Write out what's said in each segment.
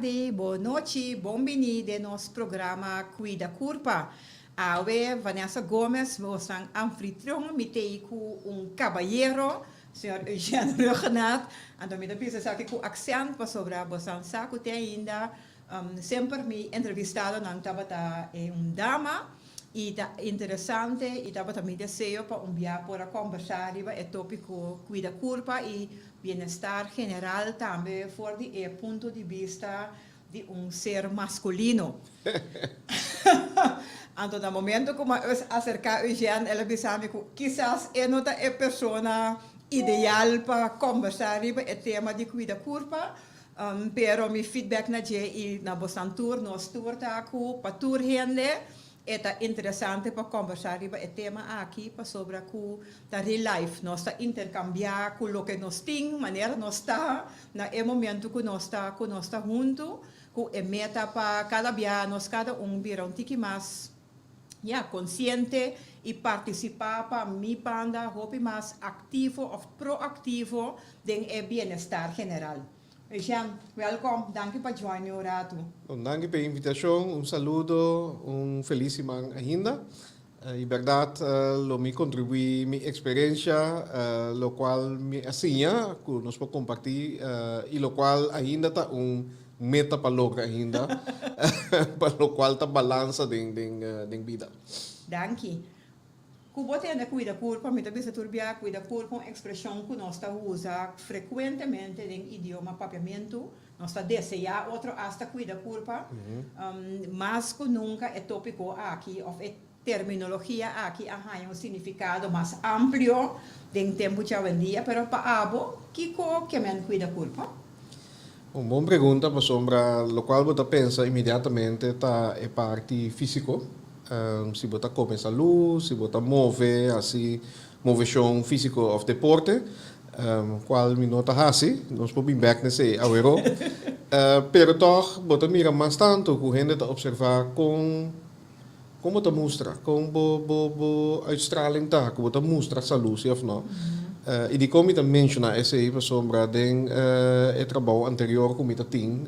tardi, bon nochi, bon bini den nos programa Cuida Curpa. Awe Vanessa Gomez, boso anfitrion, mi t'ey cu un cabayero, señor Eugène Rhuggenaath. Anto mi ta bisa esaki cu accent pasobra boso sa cu te ainda semper mi entrevistadonan tabata un dama y ta interesante y tabata mi deseo pa un bia por a combersa riba e topico Cuida Curpa y bienestar general tambe for di e punto di bista di un ser masculino. Anto na momento cu mi a acerca Eugène, el a bisa mi cu kisas e no ta e persona ideal pa combersa riba e tema di Cuida Curpa, pero mi feedback na dje y na boso tur, nos tur ta cu pa tur hende e ta interesante pa combersa riba e tema aki pasobra cu ta real life. Nos ta intercambia cu loke nos tin, manera nos ta na e momento cu nos ta hunto, cu e meta pa cada bia nos cada un bira un tiki mas, ja, consciente y participa pa mi banda hopi mas activo of proactivo den e bienestar general. Eugène, welcome. Danki pa join mi un rato. Bon, danki pa e invitacion, un saludo, un feliz siman ainda. E berdad, lo mi contribui mi experiencia, locual mi a siña, cu nos por comparti, y locual ainda ta un meta pa logra ainda, pa locual ta balansa den bida. Danki. Cu bo tende Cuida Curpa, mi ta bisa tur bia, Cuida Curpa un expresion cu nos ta usa frecuentemente den idioma Papiamento. Nos ta desea otro hasta cuida curpa. Mas cu nunca e topico aki, of e terminologia aki a haya un significado mas amplio den tempo di awendia, pero pa abo, kico kiermen Cuida Curpa? Un bon pregunta, pasobra locual bo ta pensa inmediatamente ta e parti fisico. Si bo ta come salud, si bo ta move, asina, movecion fisico of deporte, cual mi no ta hasi, nos por bin back n'esey awero. Pero toch, bo ta mira mas tanto cu hende ta observa con bo ta mustra, con bo uitstraling ta, con bo ta mustra salud, si of no. Y di con mi ta menciona esey, pasobra den e trabou anterior cu mi tatin,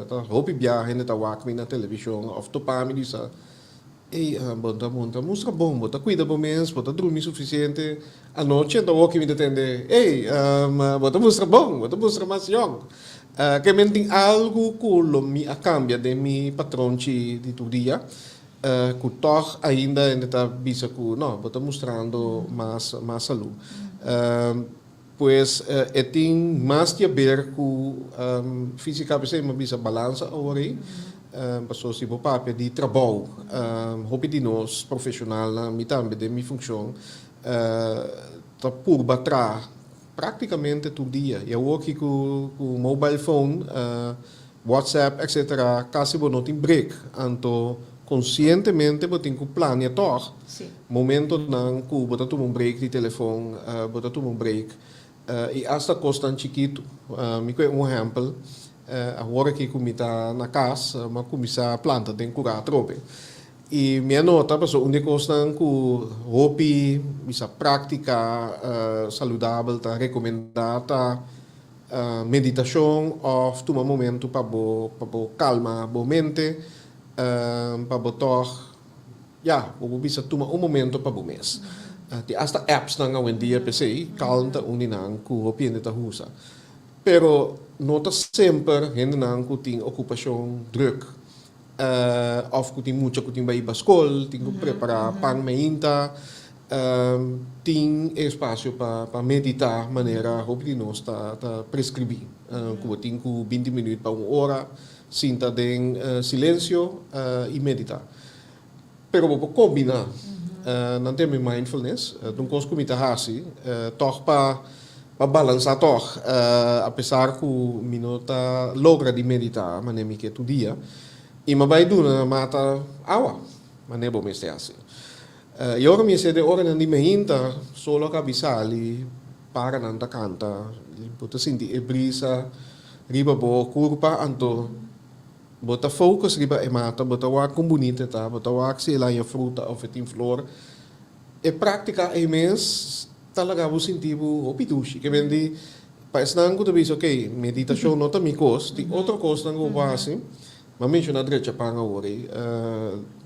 ta hopi bia hende ta wak mi na television of topa mi bisa: "Ey, bo ta mustra bon, bo ta cuida bo mes, bo ta drumi suficiente anochi." Anto aki mi ta tende: "Ey, bo ta mustra bon, bo ta mustra mas jong." Kiermen tin algo cu lo mi a cambia den mi patronchi di tur dia, cu toch ainda hende ta bisa cu no, bo ta mustrando mas salud. Pues e tin mas di haber cu fisica, pesey mi a bisa balansa awor ey. Paso si bo papia di trabou, hopi di nos profesional, mi tambe den mi funcion, ta purba traha practicamente tur dia. Y awor aki cu mobile phone, WhatsApp, etc., casi bo no tin break. Anto, conscientemente bo tin cu planea toch. Momentonan cu bo ta tuma un break di telefon, bo ta tuma un break. Y hasta cosnan chikito. Mi coy un ehempel. Awor aki cu mi ta na cas, m'a cuminsa planta den cura atrobe. Y mi a nota, paso un di e cosnan cu hopi, bisa, practica saludabel ta recomenda ta meditacion of tuma momento pa bo calma bo mente, pa bo toch, ja, bo bisa tuma un momento pa bo mes. Tin hasta apps nan awendia p'esey, Calm ta un di nan cu hopi hende ta usa. Pero no ta semper hendenan cu tin ocupacion druk, of cu tin mucha cu tin bay pa scol, tin cu prepara pan mainta, tin espacio pa medita manera hopi di nos ta prescribi. Cu bo tin cu 20 minuut pa un ora sinta den silencio y medita. Pero bo por combina nan tema mindfulness, un cos cu mi ta hasi, toch pa balansa toch, apesar cu mi no ta logra di medita manera mi ke tur dia, y m'a bay duna mata awa, manera bo mester hasi. Y ora mi a de oranan di mainta, solo a caba sali, paranan ta canta, bo ta sinti e brisa riba bo curpa, anto bo ta focus riba e mata, bo ta wak con bunita ta, bo ta wak si el a haya fruta of e tin flor. E practica ey mes ta laga bo sinti bo hopi dushi. Kiermen di, Pa esnan ku ta bisa, ok, meditashon no ta mi kos, tin otro kosnan ku bo por hasi. Mi a menshoná drecha pan awor ei.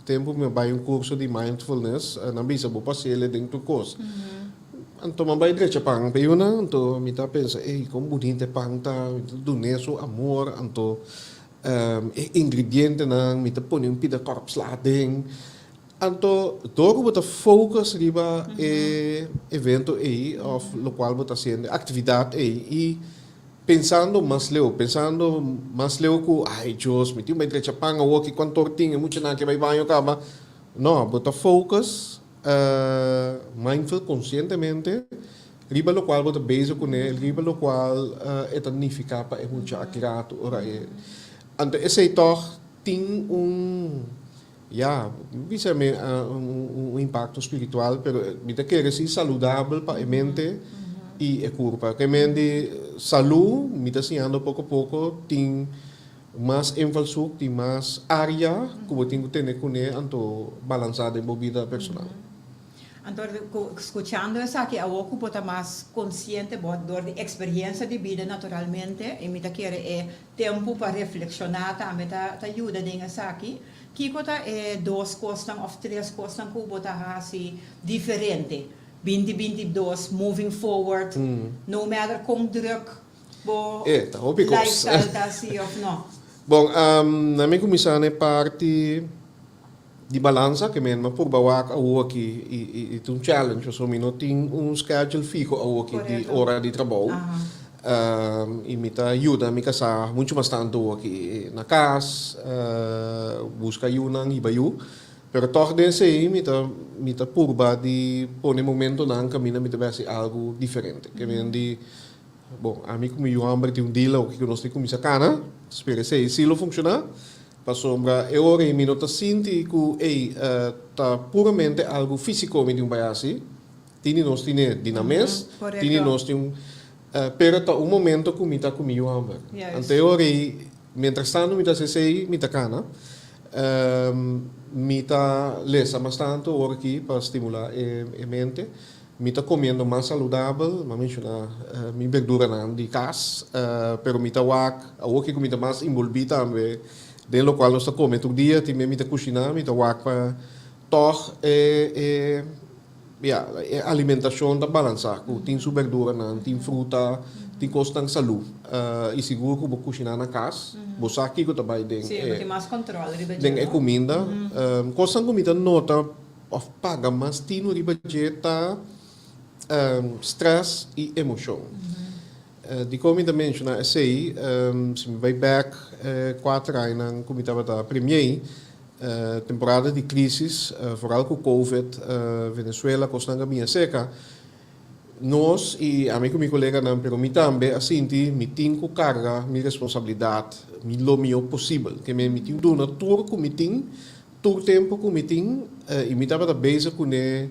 Tempu mi a bai un kurso di mindfulness, nan bisa bo por hasiel den tur kos. Anto mi a bai drecha pan pa yunan, anto mi ta pensa, ey, kon bunita e pan ta, mi ta dun'é su amor, anto e ingredientenan, mi ta pone un pida kòrpsla aden. Anto dor ku bo ta focus riba e evento ei òf lokual bo ta hasiendo, e aktividat ei i pensando mas leu, pensando mas leu ku ai Dios mi tin bai drecha pan awor ki kuantor tin e muchanan ke bai baño kaba. No, bo ta focus mindful konsientemente riba lokual bo ta bezig kuné, riba lokual e ta nifiká pa e mucha aki ratu ora e. Anto esei tòg tin un. Ya, mi bisa mi un impacto spiritual, pero mi ta kere si saludabel pa e mente y e curpa. Ke men di salud, mi ta siñando poco poco tin mas invalshoek, tin mas area cu bo tin cu tene cune anto balansa den bo bida personal. Anto scuchando esaki awor cu bo ta mas consciente bo dor di experiencia di bida naturalmente y mi ta kere e tempo pa reflexiona tambe ta yuda den esaki. Kiko ta e dos kosnan òf tres kosnan ku bo ta hasi diferente 2022 moving forward, no matter kon drùk bo E ta hopi kos. lifestyle ta si òf no? Bon, na mi kuminsá na e parti di balansa ke men a purba wak awoki i i ta un challenge pasobra mi no tin un schedule fiho awoki di ora di trabou. I mi ta yuda mi kasá muchu mas tantu aki na kas, buska yunan, hiba yu. Pero tòg den esei mi ta mi ta purba di pone momentonan kaminda mi ta bai hasi algu diferente. Ke men di, bon, ami ku mi yu hòmber tin un deal awoki ku nos tin kuminsá kana, spera esei si lo funshoná, pasobra e ora ei mi no ta sinti ku ei ta puramente algu físiko mi tin bai hasi. Tin di nos tine di nan mes, tin di nos tin un, pero ta un momento ku mi ta ku mi yu hòmber. Anto e ora ei, mientras tanto mi ta hasi esei, mi ta kana. Mi ta lesa mas tantu ora aki pa stimulá e mente. Mi ta komiendo mas saludabel, mi a menshoná mi berduranan di kas, pero mi ta wak, awor ku mi ta mas enbolbí tambe den lokual nos ta kome tur dia, tin bes mi ta kushiná, mi ta wak pa tòg e Ya, e alimentashon ta balansá ku tin su berduranan, tin fruta, tin kosnan salú. I sigur ku bo kushiná na kas, bo sa kiko ta bai den Sí, bo tin mas kòntròl riba dje, den e no? kuminda. Kosnan ku mi ta nota òf paga mas tinu riba dje ta strès i emoshon. Dikon mi ta menshoná esei? Si mi bai bèk kuater añanan ku mi tabata premier, temporada di crisis, vooral cu covid, Venezuela, cosnan a bini acerca, nos y ami cu mi coleganan, pero mi tambe a sinti mi tin cu carga mi responsabilidad mi lo mihor posibel. Ke mi tin duna tur cu mi tin, tur tempo cu mi tin y mi tabata bezig cune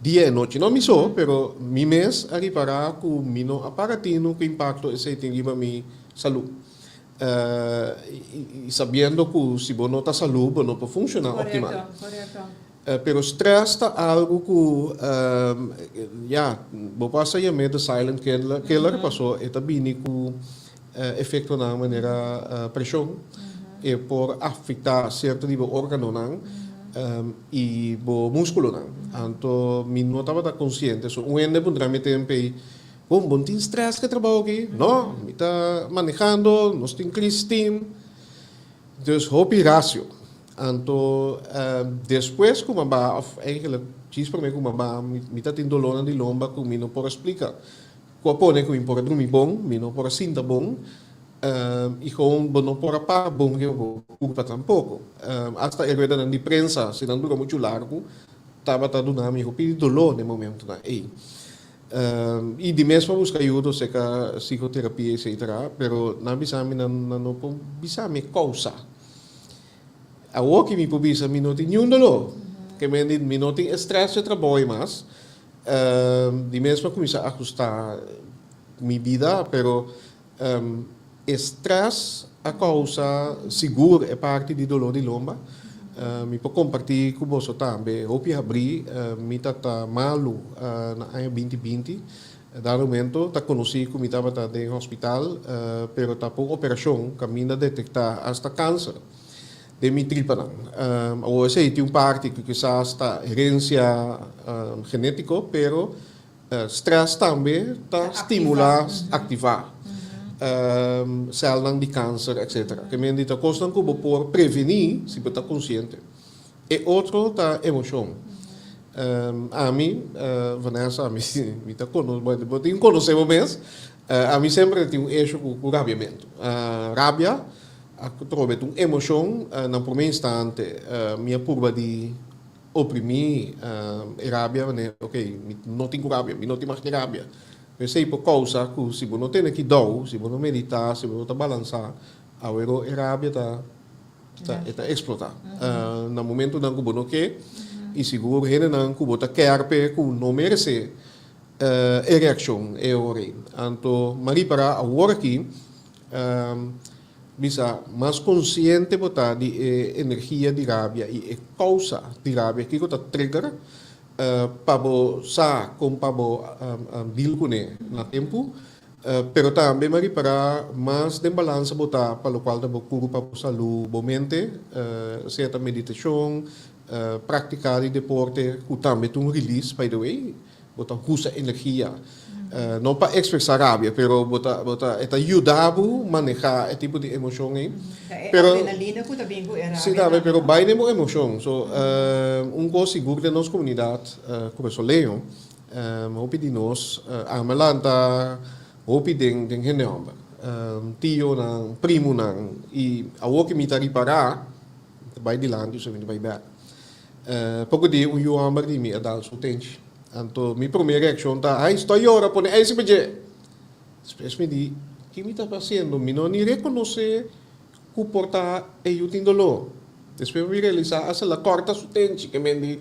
dia y nochi. No mi so, pero mi mes a ripara cu mi no a para tinu cu impacto esey tin riba mi salud. I sabiendo ku si bo no ta salú bo no por funshoná optimal. Pero stress ta algu ku ya, bo por hasta yam'é the silent killer paso e ta bini ku efektonan manera preshon, e por afektá sierto di bo órganonan i bo múskulonan. Anto mi no tabata konsiente, so un hende puntra mi tempu ei, Bon, bo no tin stress ku e trabou aki? No, mi ta manehando, nos tin crisis team. Dus hopi racio. Anto despues ku mi a baha, of eigenlijk djis prome ku mi a baha, mi ta tin dolornan di lomba ku mi no por a splika. Ku a pone ku mi por a drumi bon, mi no por a sinta bon, i gewoon bo no por a para bon riba bo kurpa tampoko. Asta e ruedanan di prensa, si nan dura muchu largu, tabata duna mi hopi dolor den momentonan ei. I di mes pa buska ayudo serka psicoterapia etcetera, pero nan bisa mi nan no por bisa mi e kousa. Awor ki mi por bisa mi no tin niun doló, ke men di mi no tin e stress dje trabou ei mas. Di mes pa kuminsá ahusta mi bida, pero E stress a causa sigur e parti di dolor di lomba. Mi por comparti cu boso tambe. Hopi habri, mi ta ta malu na aña 2020. Dado momento ta konosí ku mi tabata den hospital, pero ta pa un operashon kaminda detektá asta kanser den mi tripanan. Awor esei tin un parti ku kisas ta herensia genétiko, pero strès tambe ta stimulá, aktivá sèlnan di kanser etcetera. Ke men di ta kosnan ku bo por prevení si bo ta konsiente. E otro ta emoshon. Ami, Vanessa, ami mi ta kono, bo tin konosé bo mes, ami semper tin un issue ku rabiamentu. Rabia atrobe ta un emoshon, na promé instante mi a purba di oprimí e rabia, manera ok, mi no tin ku rabia, mi no tin mag di rabia. Esei por kousa ku si bo no tene kidou, si bo no meditá, si bo no ta balansá, awero e rabia ta Ta, e ta explota. Na momentonan cu bo no ke, y sigur hendenan cu bo ta kier p'e cu no merece e reaccion e ora ei. Anto m'a ripara awor aki, bisa mas consciente bo ta di e energia di rabia y e causa di rabia, kico ta trigger pa bo sa con pa bo deal cune na tempo. Pero tambe m'a ripará mas den balansa bo ta pa lokual ta bo kurpa, bo salú, bo mente, sea ta meditashon, praktiká di deporte ku tambe ta un release by the way, bo ta husa energia, no pa ekspresá rabia pero bo ta bo ta e ta yuda bo manehá e tipo di emoshon ei. Ta e adrenalina ku ta bin ku e rabia Si tambe pero bai den bo emoshon, so un kos sigur den nos komunidat kurasoleño Hopi di nos ama lanta hopi den den hende homber. Tionan, primonan y awor ki mi ta ripara, mi ta bay dilanti so mi ta bay bek. Poco dia un yu homber di mi a dal su tenchi. Anto mi prome reaccion ta, ay sto yora pone ijs riba dje. Despues mi di, ki mi ta haciendo? Mi no ni reconoce ku por ta e yu tin doló. Despues mi realisá hasta el a kòrta su tenchi ke men di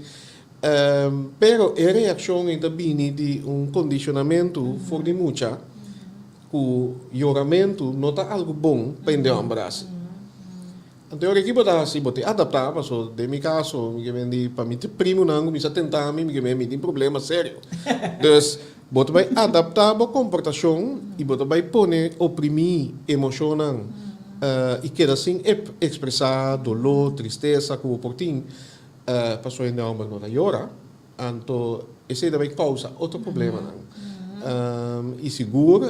pero e reakshon ei ta bini di un kondishonamentu for di mucha ku yoramentu no ta algu bon pa hende hòmber hasi. Anto e ora ki bo ta hasi bo tin adaptá paso den mi kaso mi ke men di pa mi primunan kuminsá tenta mi mi ke men mi tin problema serio. Dus bo ta bai adaptá bo komportashon i bo ta bai pone oprimí emoshonnan i keda sin ekspresá doló, tristesa ku bo por tin pasobra hende hòmber no ta yora. Anto esei ta bai kousa otro problemanan. I sigur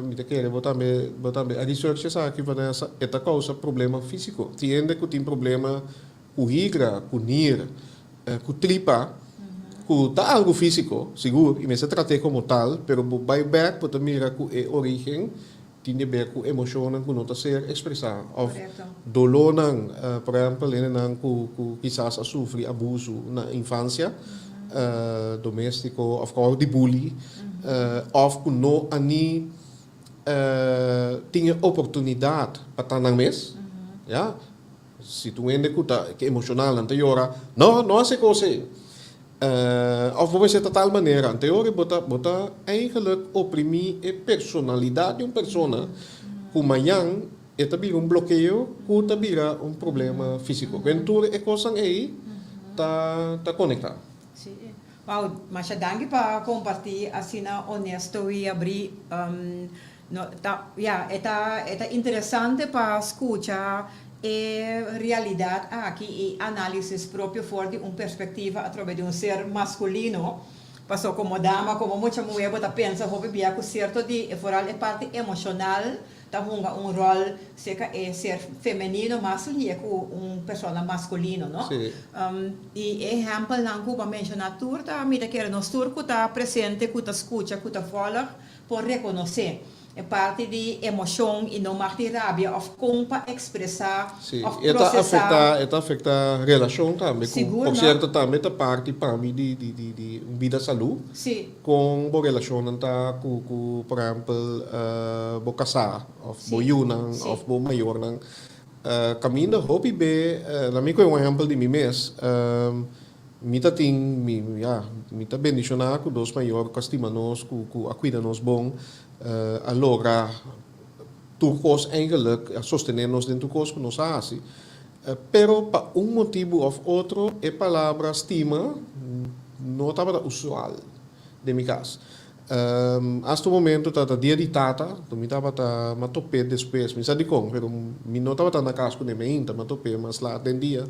mi ta kere bo tambe bo tambe a research esaki Vanessa, e ta kousa problema físiko. Tin hende ku tin problema ku higra, ku nir, ku tripa, ku ta algu físiko, sigur, i mester trat'é komo tal, pero bo bai bèk bo ta mira ku e orígen tin di ber ku emoshonnan ku no ta ser ekspresá òf dolónan, por ehèmpel hendenan ku ku kisas a sufri abusu na infansia, doméstiko òf kòrò di bully, òf ku no a ni tin e oportunidat pa ta nan mes, ya. Si tur hende ku ta emoshonal nan ta yora, no, no hasi e kos ei. Òf bo mester ta tal manera. Anto e ora bo ta bo ta eigenlik oprimí e personalidat di un persona ku mañan e ta bira un blokeo ku ta bira un problema físiko. Wen tur e kosnan ei ta ta konektá. Sí. Wow, masha danki pa kompartí asina honesto i abrí. No ta, ya, e ta, e ta interesante pa scucha e realidad aki y analisis propio for di un perspectiva atrobe di un ser masculino, paso como dama, como mucha muhe bo ta pensa hopi bia cu cierto di, vooral e parti emocional ta hunga un rol cerca e ser femenino mas lie cu un persona masculino, no? Sí. Y e ehempelnan cu bo a menciona tur ta, mi ta kere nos tur cu ta presente, cu ta scucha, cu ta volg, Por rekonosé e parti di emoshon i no mag di rabia òf kon pa ekspresá Sí, òf e ta prosesá. afektá, e ta afektá relashon tambe, ku Sigur, por no? sierto tambe ta parti pa mi di di di di un bida salú. Sí. Kon bo relashonnan ta ku ku por ehèmpel bo kasá òf bo Sí, yunan sí. òf bo mayornan. Kaminda hopi be, na mi kohe un ehèmpel di mi mes, Mi ta tin, mi, ya, mi ta bendishoná ku dos mayor ku a stima nos, ku, ku a kuida nos bon, a logra tur kos eigenlik, a sostené nos den tur kos ku nos a hasi. Pero pa un motibu òf otro e palabra stima no tabata usual den mi kas. Hasta un momento ta dia di tata, anto mi tabata m'a top'é despues, mi sa dikon, pero mi no tabata na kas kuné mainta, m'a top'é mas lat den dia.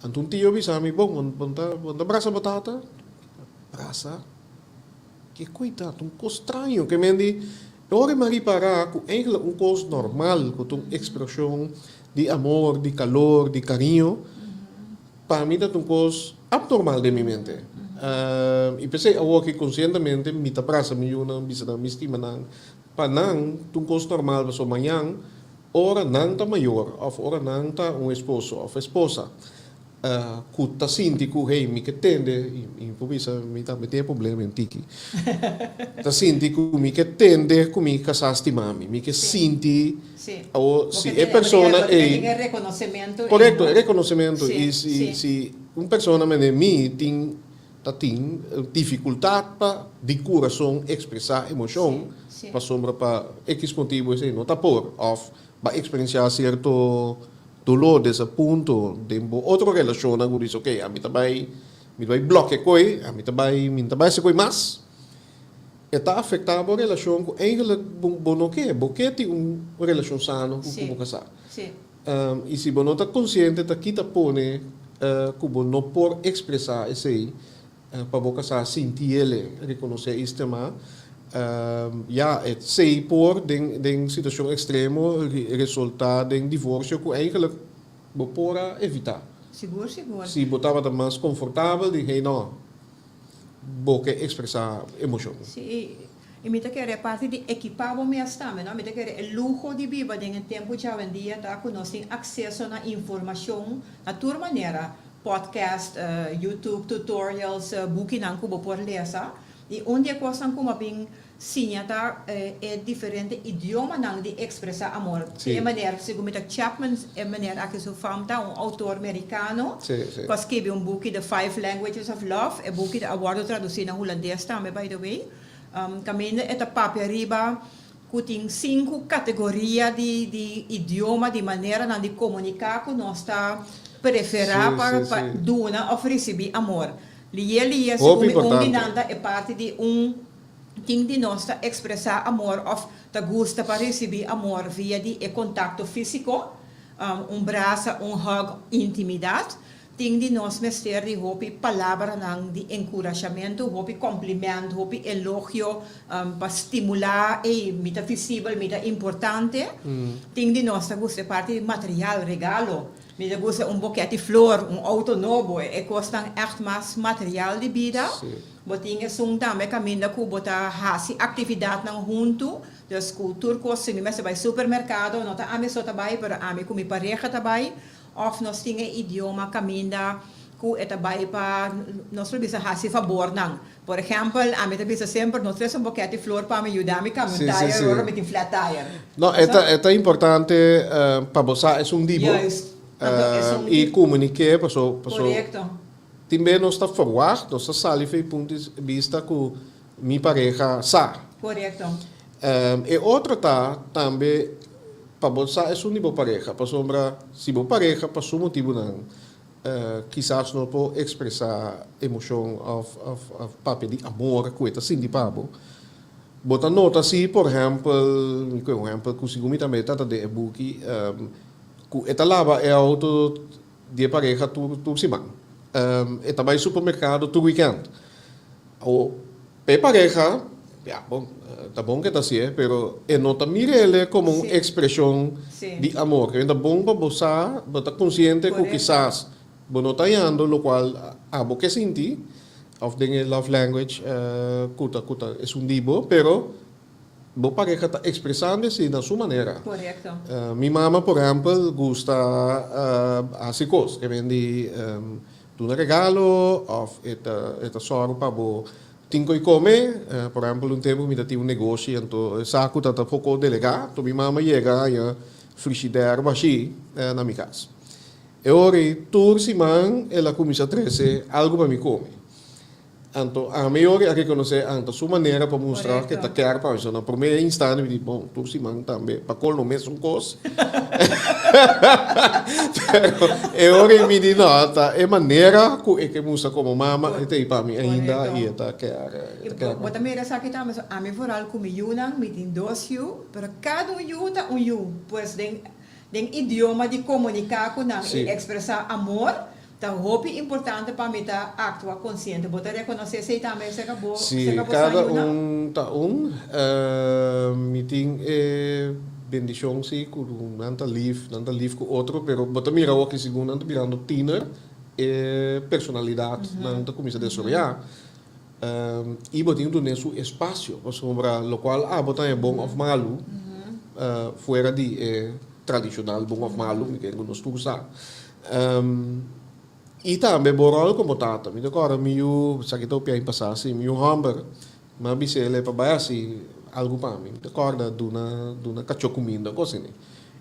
Anto un tio bisa mi, Bon, bo ta bo ta brasa bo tata? Brasa? Ke koi ta? Ta un kos straño. Ke men di, e ora mi a ripará ku eigentlik un kos normal, ku ta un ekspreshon di amor, di kalor, di kariño, Pa mi ta un kos abnormal den mi mente. I p'esei awor ki konsientemente mi ta brasa mi yunan, bisa nan mi stima nan. Pa nan ta un kos normal pasobra mañan ora nan ta mayor òf ora nan ta un esposo òf esposa ku ta sinti ku hey mi ke tende, i mi por bisa mi tambe tin e problema en tiki, ta sinti ku mi ke tende ku mi kasá stima mi, mi ke sinti. Sí. Awor, Bo si ke e tene, bo persona bo ei. tin e rekonosementu ei, Korekto, no? e rekonosementu. Sí, I si, sí. si un persona manera mi tin, ta tin difikultat pa di kurason ekspresá emoshon, Sí, sí. pasobra pa ekis motibu esei no ta por, òf bo a eksperensiá sierto doló, desapunto den bo otro relashonnan ku dici, okey, ami ta bai, mi ta bai blòkia e koi, ami ta bai, mi no ta bai hasi koi mas. E ta afektá bo relashon ku eigenlik bo no ke. Bo ke tin un relashon sano ku bo kasá. I si bo no ta konsiente ta ki ta pone ku bo no por ekspresá esei pa bo kasá sinti el, rekonosé i stimá, ya, esei por den situashon ekstremo resultá den divorsio ku eigenlik bo por a evitá. Sigur, sigur. Si bo tabata mas konfortabel di hey no. Bo ke ekspresá emoshon. Sí, i mi ta kere parti di ekipá bo mes tambe, no? Mi ta kere e luho di biba den e tempu djawendia ta ku nos tin akseso na informashon na tur manera, podcast, YouTube tutorials, bukinan ku bo por lesa. I un di e kosnan ku mi a bin Siña ta e diferente idiomanan di expresa amor. E meneer, segun mi ta Chapman, e meneer aki su fam ta un autor mericano cu a skibi un buki The Five Languages of Love. E buki ta a wordo traduci na Hulandes tambe by the way. Caminda e ta papia riba cu tin sinku categoria di di idioma, di maneranan di comunica cu nos ta prefera pa pa duna of ricibi amor. Liye liye segun mi un di nan ta e parti di un. Tin di nos ta ekspresá amor òf ta gusta pa risibí amor via di e kontakto físiko, un brasa, un hug, intimidat. Tin di nos mester di hopi palabranan di enkurashamentu, hopi kòmplimènt, hopi elogio pa stimulá, ey, mi ta visibel, mi ta importante. Tin di nos ta gusta e parti material, regalo. Mi ta gusta un bokèt di flor, un outo nobo, e kosnan ègt mas material di bida. Bo tin esun tambe kaminda ku bo ta hasi aktividatnan huntu, dus ku tur kos, si mi mester bai supermerkado, no ta ami so ta bai, pero ami ku mi pareha ta bai, òf nos tin e idioma kaminda ku e ta bai pa, nos por bisa hasi fabornan. Por ehèmpel, ami ta bisa semper, no trese un bokèt di flor pa mi yuda mi kambia un tire ora mi tin flat tire. No, e ta e ta importante pa bo sa esun di bo i komuniké paso paso. Korekto. Tin be nos ta verwagt, nos ta sali for e punto di bista ku mi pareha sa. Korekto. E otro ta tambe pa bo sa esun di bo pareha, pasobra si bo pareha pa su motibunan kisas no por ekspresá emoshon òf òf papia di amor ku e ta sinti pa bo, bo ta nota si por ehèmpel, mi kohe un ehèmpel ku segun mi tambe ta ta den e buki, ku e ta laba e outo Di e pareha tur tur siman. E ta bai supermerkado tur wikènt. Awor, pa e pareha, ya, bon, ta bon ku e ta hasié, pero e no ta mir'é komo un ekspreshon di amor. Ta bon pa bo sa, bo ta konsiente ku kisas bo no ta hañando lokual abo ke sinti, òf den e love language ku ta ku ta esun di bo, pero Bo pareha ta expresando esei na su manera. Correcto. Mi mama, por ehempel, gusta haci cos. E ben di duna regalo of e ta e ta sòru pa bo tin cu e come. Por ehempel, un tempo mi ta tin un negoshi, anto e sa cu ta ta poco delega. Anto mi mama yega haña frishider bashí na mi cas. E ora ei tur siman el a cuminsa trece algo pa mi come. Anto ami ora a rekonosé anto su manera pa mustra ke ta kier pa mi. So na promé instante mi di, bon, tur siman tambe pa colmo mesun kos. Pero e ora mi di no, ta e manera ku e ke mustra komo mama e ta ei pa mi ainda i e ta kier, e ta kier. Bo ta mira esaki tambe, so ami vooral ku mi yunan, mi tin dos yu, pero kada un yu ta un yu. Pues den den idioma di komuniká ku nan i ekspresá amor, Ta hopi importante pa mi ta actua consciente. Bo ta reconoce esey tambe cerca bo, Sí, cerca bo cada yunan? un ta un. Mi tin e bendicion sí cu nan ta lief, nan ta lief cu otro, pero bo ta mira awor cu segun nan ta birando tiener, e personalidad nan ta cuminsa desaroya. Y bo tin dun'e su espacio, pasobra locual abo ta haña bon of malu, fuera di e tradicional bon of malu, mi kere cu nos tur sa. I tambe bo ròl komo tata. Mi ta kòrda mi yu, esaki ta hopi aña pasá, si mi yu hòmber, mi a bis'é el pa bai hasi algu pa mi. Mi ta kòrda duna duna kachó kuminda, un kos asina.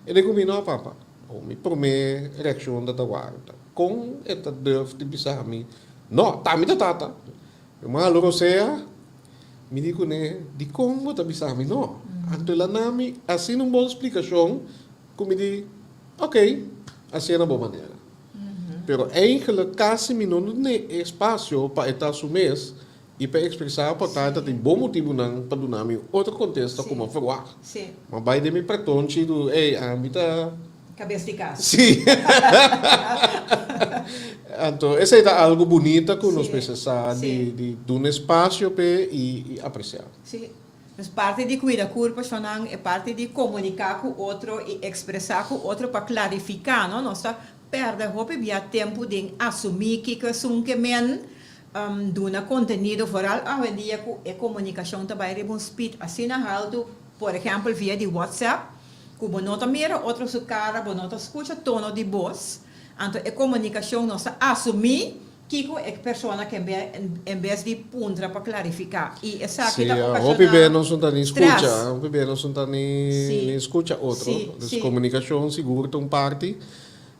E di ku mi, No papa. O mi promé reakshon ta ta warda. Kon e ta durf di bisa mi, No, ta mi ta tata. Mi malu rosea, mi di kuné, Dikon bo ta bisa mi no? Anto el a na mi asina un bon splikashon Ku mi di, Ok, hasié na bo manera. Pero eigenlijk kasi mi no dun'é e espasio pa e ta su mes i pa e ekspresá pa ta e ta tin bon motibunan pa duna mi otro kontesta ku mi a ferwagt. Mi a bai den mi pretonchi du, ey, ami ta. Kabes di kas. Sí. Anto esei ta algu bunita ku nos mester sa di duna espasio p'e i apresiá. Dus parti di cuida curpa shonnan e parti di comunica cu otro y expresa cu otro pa clarifica, no? Nos ta perde hopi bia tempo den asumi kico esun ke men duna contenido, vooral awendia cu e comunicacion ta bay riba un speed asina halto, por ehempel via di WhatsApp, cu bo no ta mira otro su cara, bo no ta scucha tono di bos, anto e comunicacion nos ta asumi Kiko e persona ke en bes di puntra pa klarifiká i esaki ta Sí, hopi okashoná be nos no ta ni strès. skucha, hopi be nos no ta ni skucha otro. Dus komunikashon sigur ta un parti,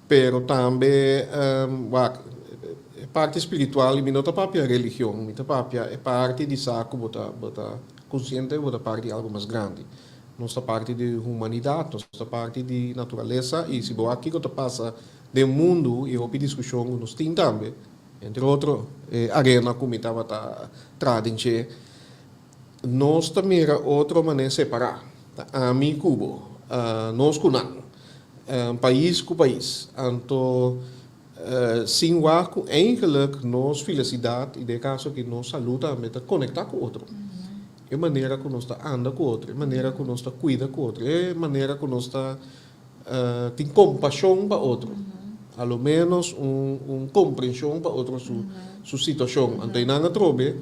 pero tambe wak e parti spiritual, i mi no ta papia religion, mi ta papia e parti di sa ku bo ta bo ta konsiente ku bo ta parti di algu mas grandi. Nos ta parti di humanidat, nos ta parti di naturalesa i si bo wak kiko ta pasa Den mundu i hopi diskushon ku nos tin tambe, entre otro e arena ku mi tabata traha den dje, nos ta mira otro manera separá, ta ami ku bo, nos ku nan, pais ku pais. Anto sin wak ku eigenlik nos felisidat i den e kaso aki nos salú tambe ta konektá ku otro. E manera ku nos ta anda ku otro, e manera ku nos ta kuida ku otro, e manera ku nos ta Tin kompashon pa otro, a lo ménos un komprenshon pa otro su situashon. Anto einan atrobe,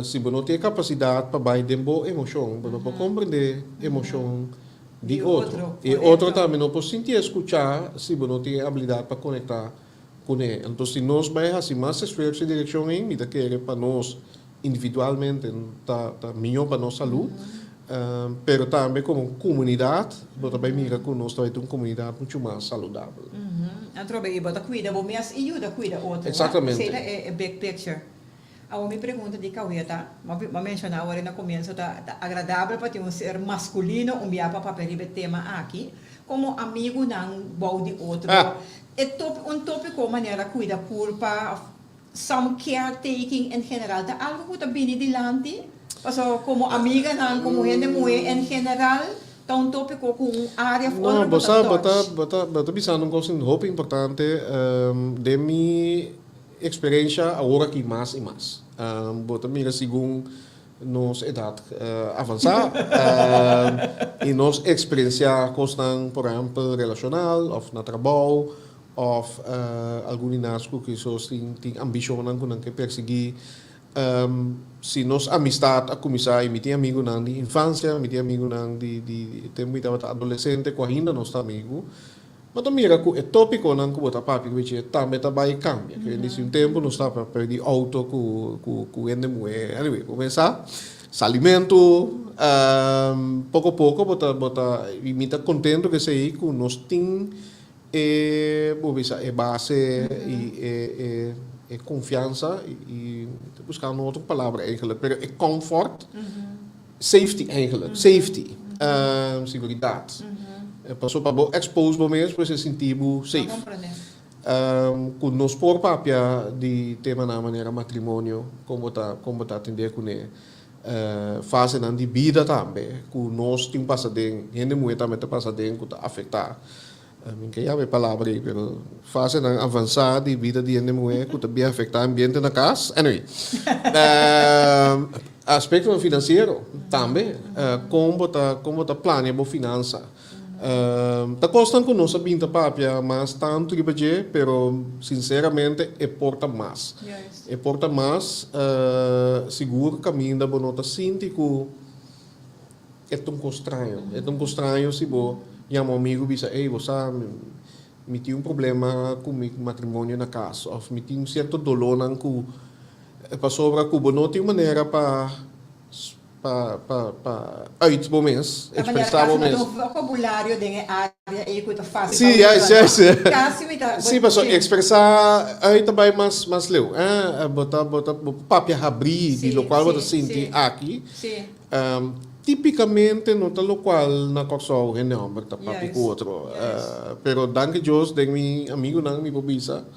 si bo no tin e kapasidat pa bai den bo emoshon, bo no por komprendé emoshon di otro. I e otro tambe no por sintié skuchá si bo no tin e abilidat pa konektá kuné. Anto si nos bai hasi mas esfuerso e direkshon ei, mi ta kere pa nos individualmente ta mihó pa nos salú, pero tambe komo komunidat bo ta bai mira ku nos ta bai ta un komunidat muchu mas saludabel. Atrobe i bo ta kuida bo mes i yuda kuida otro. Exactamente. Esei ta e big picture. Awor mi pregunta di Kawia ta, bo a menshoná awor na komienso ta agradabel pa tin un ser maskulino un bia pa papia riba e tema aki, komo amigunan bou di otro, e un topiko manera kuida kurpa òf Some care taking en general ta algo cu ta bini dilanti, pasobra como amiganan, como hende muhe en general ta un topico cu un area of No, otro bo bo ta sa, bo ta, touch. bo ta, bo ta bisando un cos hopi importante, den mi experiencia awor aki mas y mas. Bo ta mira segun nos edad avansa y nos experiencia cosnan, por ehempel, relacional of na trabou, Òf algun di nas ku kisos tin tin ambishonnan ku nan ke persiguí. Si nos amistat a kuminsá i mi tin amigunan di infansia, mi tin amigunan di di tempu mi tabata adolesente ku ainda nos ta amigu, bo ta mira ku e tópikonan ku bo ta papia ku dje tambe ta bai kambia. Ke di si un tempu nos ta papia di outo ku ku ku hende muhé, anyway, bo pensa salimentu, poko poko bo ta bo ta i mi ta kontentu ku esei ku nos tin E bo bisa e base i e e E konfiansa i ta buska un otro palabra eigenlijk, pero e comfort, safety eigenlijk, safety, seguridat. Pasobra pa bo expose bo mes bo mester sinti bo safe. Ku nos por papia di temanan manera matrimonio, kon bo ta kon bo ta atendé kuné, fasenan di bida tambe ku nos tin pasa den, hende muhé tambe ta pasa den ku ta afektá. Mi ke yama e palabra ei, pero fasenan avansá di bida di hende muhé ku ta bien afektá ambiente na kas. Anyway, aspektonan finansiero tambe, kon bo ta kon bo ta plania bo finansa. Ta kosnan ku nos a bin ta papia mas tantu riba dje, pero sinseramente e por ta mas. E por ta mas, sigur kaminda bo no ta sinti ku. E ta un kos straño. E ta un kos straño si bo yama un amigu bisa, ey, bo sa, mi tin un problema ku mi matrimonio na kas òf mi tin sierto dolónan ku pasobra ku bo no tin manera pa pa pa pa uit bo mes, ekspresá bo mes. Ta manera kasi no tin un vokabulario den e área ei ku ta fásil pa usa, no? Kasi mi ta. Sí, pasobra ekspresá uit ta bai mas mas leu. Bo ta bo ta bo papia habrí di lokual bo ta sinti aki. Tipicamente no ta locual na Corsou hende homber ta papia cu otro. Pero danki Dios den mi amigunan mi por bisa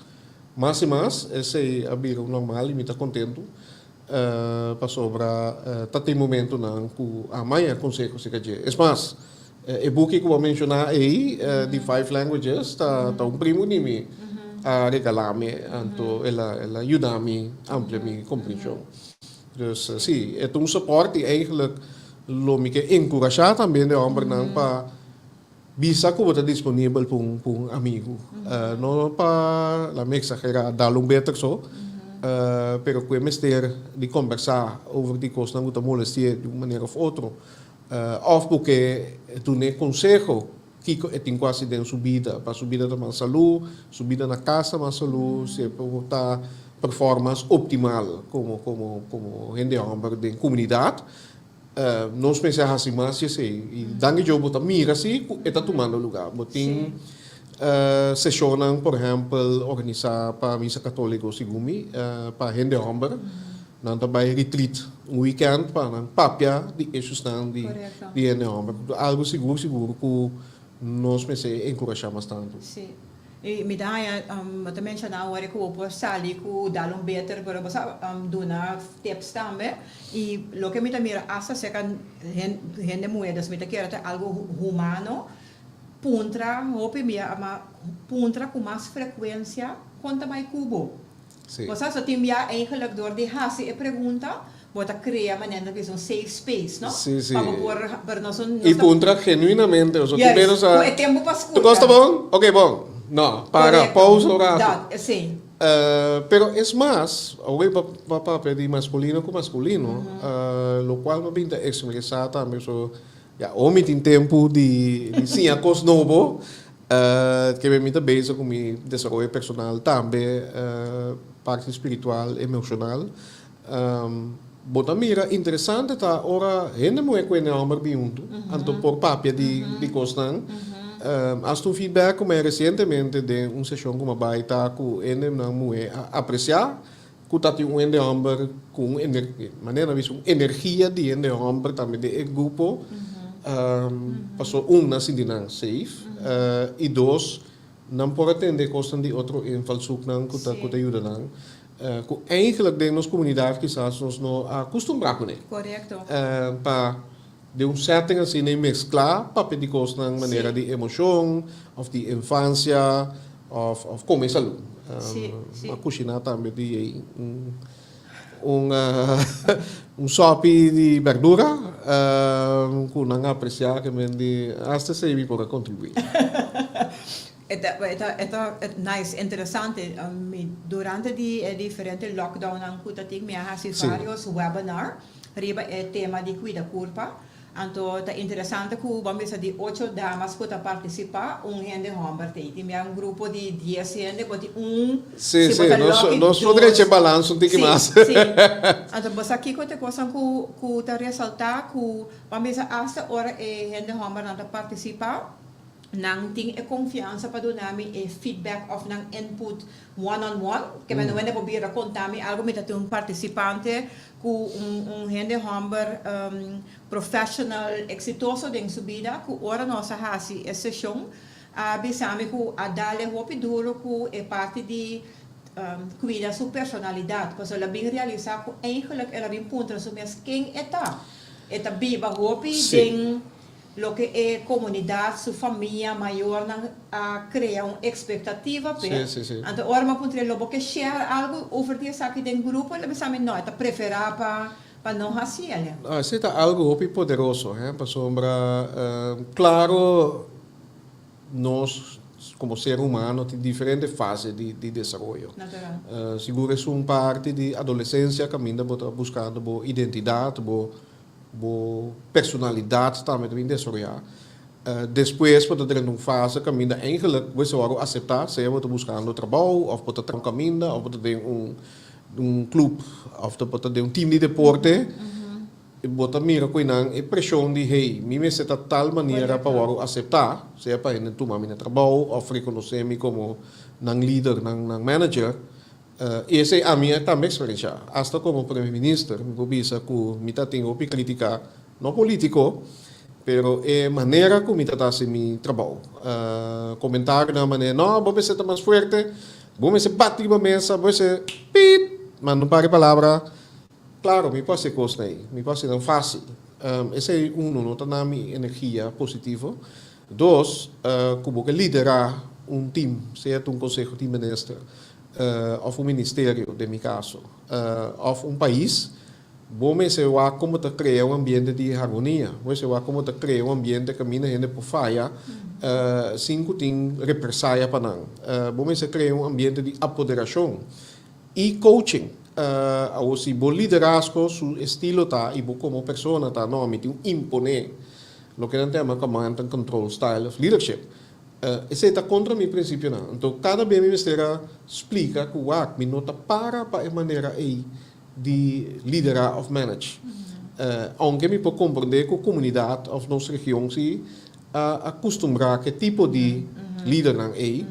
mas y mas esey a bira un normal y mi ta contento pasobra ta tin momentonan cu a maya conseho cerca dje. Es mas, e buki cu bo a menciona ey di Five Languages ta un primo di mi a regala mi anto el a yuda mi amplia mi comprension. Dus si, e ta un support y eigenlijk lo mi ke enkurashá tambe de hombernan pa bisa ku bo ta disponibel pa un pa un amigu. No pa, laat mi eksagerá, dal un beter so, pero ku e mester di kombersá over di kosnan ku ta molesti'é di un manera òf otro. Òf bo ke dun'é konseho kiko e tin ku hasi den su bida pa su bida ta mas salú, su bida na kas ta mas salú, si e por ta performance optimal komo komo komo hende hòmber den komunidat. Nos mester hasi mas di esei i danki Dios bo ta mira si ku e ta tumando lugá. Bo tin seshonnan por ehèmpel organisá pa misa katóliko segun mi pa hende hòmber. Nan ta bai retreat un weekend pa nan papia di issuesnan di di hende homber. Algo sigur sigur ku nos mester enkurashá mas tantu. Sí. I mi ta haña, bo ta menshoná awor ku bo por sali ku dal un beter, pero bo sa duna tips tambe. I loke mi ta mira asta serka hende muhé, dus mi ta kere ta algo humano, puntra hopi bia, puntra ku mas frekuensia kon ta bai ku bo. Sí. Bo sa, so tin bia eigenlijk door di hasi e pregunta, bo ta crea manera ta bisa un safe space, no? Sí, sí. Pa bo por, pero nos un, Y nos ta. puntra genuinamente, o sea, tin Juist, menos a. cu e tempo pa Tu cos scucha. ta bon? Ok, bon. No, para, Correcto. pausa un rato. Dat, sí. Pero es mas, awor bo bo a papia di masculino cu masculino, locual bo bin ta expresa tambe, so, ya, o mi tin tempo di di siña cos nobo, Kebe mi ta bezig ku mi desaroyo personal tambe, parti spiritual, emoshonal. Bo ta mira interesante ta ora hende muhé ku hende hòmber bin huntu, anto por papia di di kosnan. Asta un feedback ku mi resientemente den un seshon ku mi a bai ta ku hendenan muhé a apresiá ku ta tin un hende hòmber ku un manera nan bisa un energia di hende hòmber tambe den e grupo pasobra un nan sinti nan safe i dos nan por a tende kosnan di otro invalshoeknan ku ta ku ta yuda nan ku eigenlijk den nos komunidat kisas nos no a kustumbrá kuné pa den un setting asina i mesklá papia di kosnan manera di emoshon òf di infansia òf òf kome salú. A kushiná tambe di un un un sòpi di bèrdura ku nan a apresiá ke men di asta esei mi por a kontribuí. E ta e ta e ta nice, interesante. Mi durante di e diferente lockdownnan ku ta tin mi a hasi vários webinar. Riba e tema di cuida curpa. Anto ta interesante cu bo a misa di ocho damas cu ta participa, un hende homber t'ey. Tin bia un grupo di dies hende, bo tin un, Sí, si bo sí, ta nos, lucky, nos por dos. drecha e balans un tiki Sí, mas. sí. Anto bo sa kico t'e cosnan cu, cu ta resalta cu bo a misa hasta ora e hende hombernan ta participa. Nan tin e konfiansa pa duna mi e feedback òf nan input one on one. Ke men no por bira konta mi algu. Mi tin un partisipante ku un hende hòmber professional eksitoso den su bida ku ora nos a hasi e seshon a bisa mi ku a dal e hopi duru ku e parti di kuida su personalidat. Pasobra el a bin realisá ku eigenlijk el a bin puntra su mes ken e ta. E ta biba hopi den loke e komunidat, su famia, mayornan a krea un ekspektativa p'e. Anto ora mi a puntr'é lo bo ke share algu over di esaki den grupo, el a bisa mi no, e ta preferá pa no hasi el. Esei ta algu hopi poderoso, he, pasobra klaro nos komo ser humano tin diferente fase di desaroyo. Sigur esun parti di adolesensia kaminda bo ta buskando bo identidat, bo personalidat tambe ta bin desaroyá. Despues bo ta drenta un fase kaminda eigenlijk bo mester wòrdu aseptá, sea bo ta buskando trabou òf bo ta traha un kaminda òf bo ta den un klup òf bo ta den un tim di deporte, bo ta mira ku einan e preshon di hey, mi mester ta tal manera pa wòrdu aseptá, sea pa hende tuma mi na trabou òf rekonosé mi komo nan lider, nan manager. Esei ami a tambe eksperenshá. Asta komo Prome Minister mi por bisa ku mi ta tin hopi kritika, no politiko, pero e manera ku mi ta ta hasi mi trabou. Komentarionan manera, no, bo mester ta mas fuerte, bo mester bati riba mesa, bo mester piit, manda un par di palabra. Klaro, mi por hasi e kosnan ei, mi por hasi nan fásil. Esei uno, no ta na mi energia positivo. Dos, ku bo ke liderá un tim, sea ta un konseho di minister òf un ministerio den mi kaso, òf un pais, bo mester wak kon bo ta krea un ambiente di harmonia, bo mester wak kon bo ta krea un ambiente kaminda hende por faya sin ku tin represaya pa nan. Bo mester krea un ambiente di apoderashon i coaching. Awor si bo liderazgo su estilo ta i bo komo persona ta, no, mi tin ku imponé. Loke nan ta yama command and control style of leadership. Esei ta kontra mi prinsipionan. Anto kada bes mi mester a splika ku wak, mi no ta para pa e manera ei di liderá òf manage. Ounke mi por komprondé ku komunidat òf nos region si a kustumbrá ku e tipo di lidernan ei.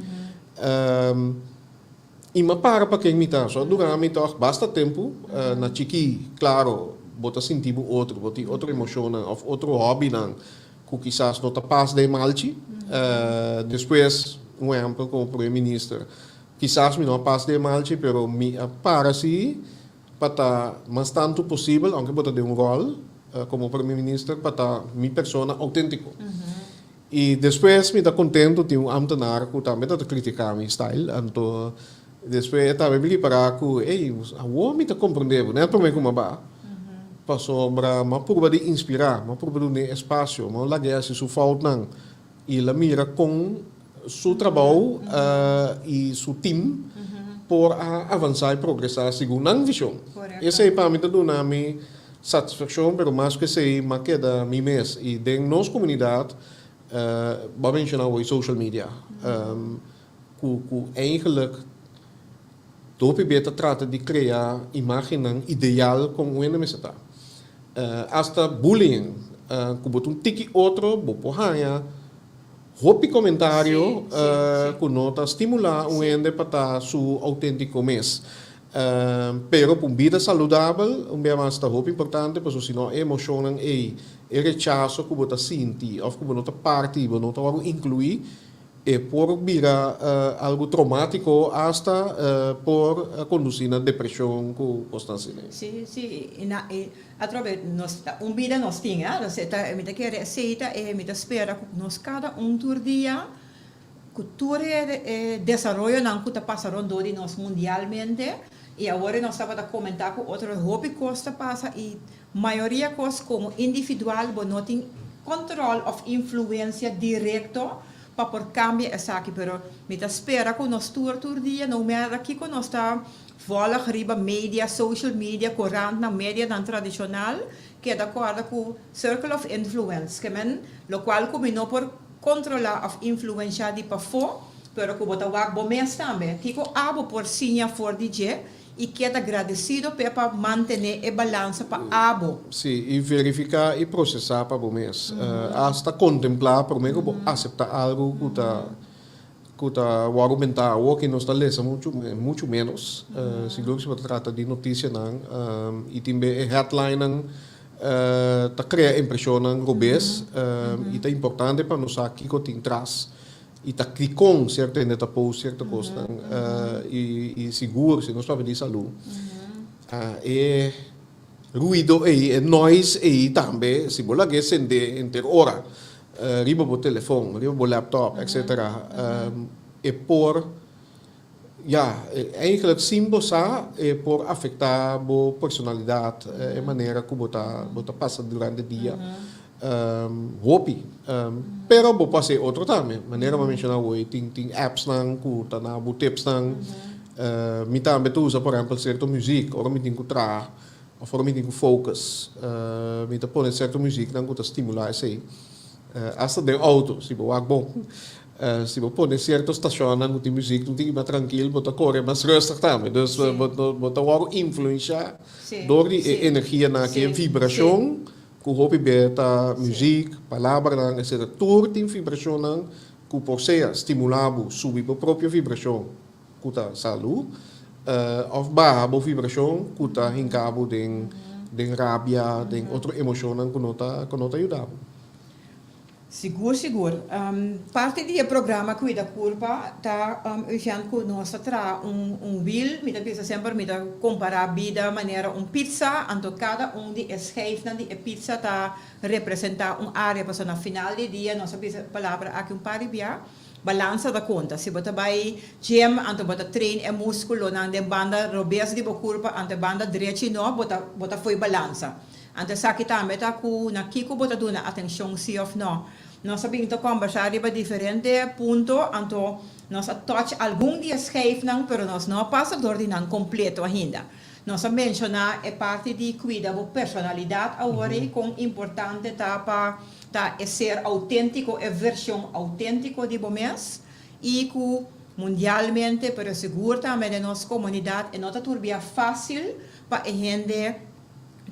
I m'a para pa ken mi ta. So a dura mi tòg basta tempu. Na chikí, klaro, bo ta sinti bo otro, bo tin otro emoshonnan òf otro hòbinan ku kisas no ta pas den malchi. Despues, un ehèmpel komo Prome Minister, kisas mi no a pas den malchi, pero mi a para si pa ta mas tantu posibel, ounke bo ta den un ròl komo Prome Minister, pa ta mi persona outéntiko. I despues mi ta kontentu tin un ambtenaar ku tambe ta ta kritiká mi style, anto despues e tambe mi ripará ku ey, awor mi ta komprendé bo, nèt promé ku mi a ba, pasobra mi a purba di inspirá, mi a purba dun'é espasio, mi a lag'é hasi su foutnan i el a mira kon su trabou i su tim por a avansá i progresá segun nan vishon. Esei pa mi ta duna mi satisfakshon, pero mas ku esei m'a keda mi mes. I den nos komunidat, bo a menshoná hoy social media, ku ku eigenlijk hopi bia ta trata di krea imágennan ideal kon un hende mester ta. Asta bullying, ku bo ta un tiki otro bo por haña hopi komentario ku no ta stimulá un hende pa ta su outéntiko mes. Pero pa un bida saludabel, un bia mas ta hopi importante pasobra si no e emoshonnan ei, e rechaso ku bo ta sinti òf ku bo no ta parti, bo no ta wòrdu inkluí, e por bira algu troumátiko asta por kondusí na depreshon ku kosnan asina. Sí, sí, i na i atrobe nos un bida nos tin, eh, nos e ta mi ta kere esei ta e mi ta spera ku nos kada un tur dia ku tur e desaroyonan ku ta pasa rondó di nos mundialmente i awor nos tabata komentá ku otro hopi kos ta pasa i mayoria kos komo individual bo no tin kontrol òf influensia direkto pa por kambia esaki pero mi ta spera ku nos tur tur dia no mèra kiko nos ta vòlg riba media social media korantnan medianan tradishonal keda kòrda ku circle of influence ke men lokual ku mi no por Kontrolá òf influenshá di pafó, pero ku bo ta wak bo mes tambe. Kiko abo por siña for di dje? I keda gradesido p'e pa mantené e balansa pa abo. Sí, i verifiká i prosesá pa bo mes. Asta kontemplá promé ku bo aseptá algu ku ta ku ta wòrdu mentá. Awor ki nos ta lesa muchu muchu ménos, sigur si bo ta trata di notisianan i tin be e headlinenan ta krea impreshonnan robes i ta importante pa nos sa kiko tin tras. I ta dikon sierto hende ta post sierto kosnan i sigur si nos papia di salú e ruido ei e noise ei tambe si bo lag'é sendé henter ora riba bo telefon riba bo laptop etcetera e por ya eigenlijk sin bo sa e por afektá bo personalidat e manera ku bo ta bo ta pasa durante dia. Hopi. Pero bo por hasi otro tambe. Manera mi a menshoná awor, tin tin appsnan ku ta na bo tipsnan. Mi tambe ta usa por ehèmpel sierto muzik ora mi tin ku traha òf ora mi tin ku focus. Mi ta pone sierto muziknan ku ta stimulá esei. Asta den outo, si bo wak bon, si bo pone sierto stashonnan ku tin muzik, un tiki mas trankil, bo ta kore mas rustig tambe. Dus bo ta wòrdu influenshá dor di e energianan aki, e vibrashon. Ku hopi be ta muzik, palabranan, etcetera. Tur tin vibrashonnan ku por sea stimulá bo subi bo propio vibrashon ku ta salú, òf baha bo vibrashon ku ta hinká bo den den rabia, den otro emoshonnan ku no ta ku no ta yuda bo. Sigur sigur. Parti di e programa Cuida Curpa ta Eugène cu nos ta traha un un wiel, mi ta bisa semper mi ta compara bida manera un pizza, anto cada un di e schijfnan di e pizza ta representa un area, pasobra na final di dia nos a bisa e palabra aki un par di bia, balansa ta conta. Si bo ta bay gym anto bo ta train e musculonan den banda robes di bo curpa anto e banda drechi no, bo ta bo ta fo'i balansa. Anto esaki tambe ta ku na kiko bo ta duna atenshon si òf nò. Nos a bin ta kòmbersá riba diferente punto, anto nos a touch algun di e schijfnan, pero nos no a pasa dor di nan kompleto ainda. Nos a menshoná e parti di kuida bo personalidat awor ei, kon importante ta pa ta e ser outéntiko, e vershon outéntiko di bo mes, i ku mundialmente, pero sigur tambe den nos komunidat, e no ta tur bia fásil pa e hende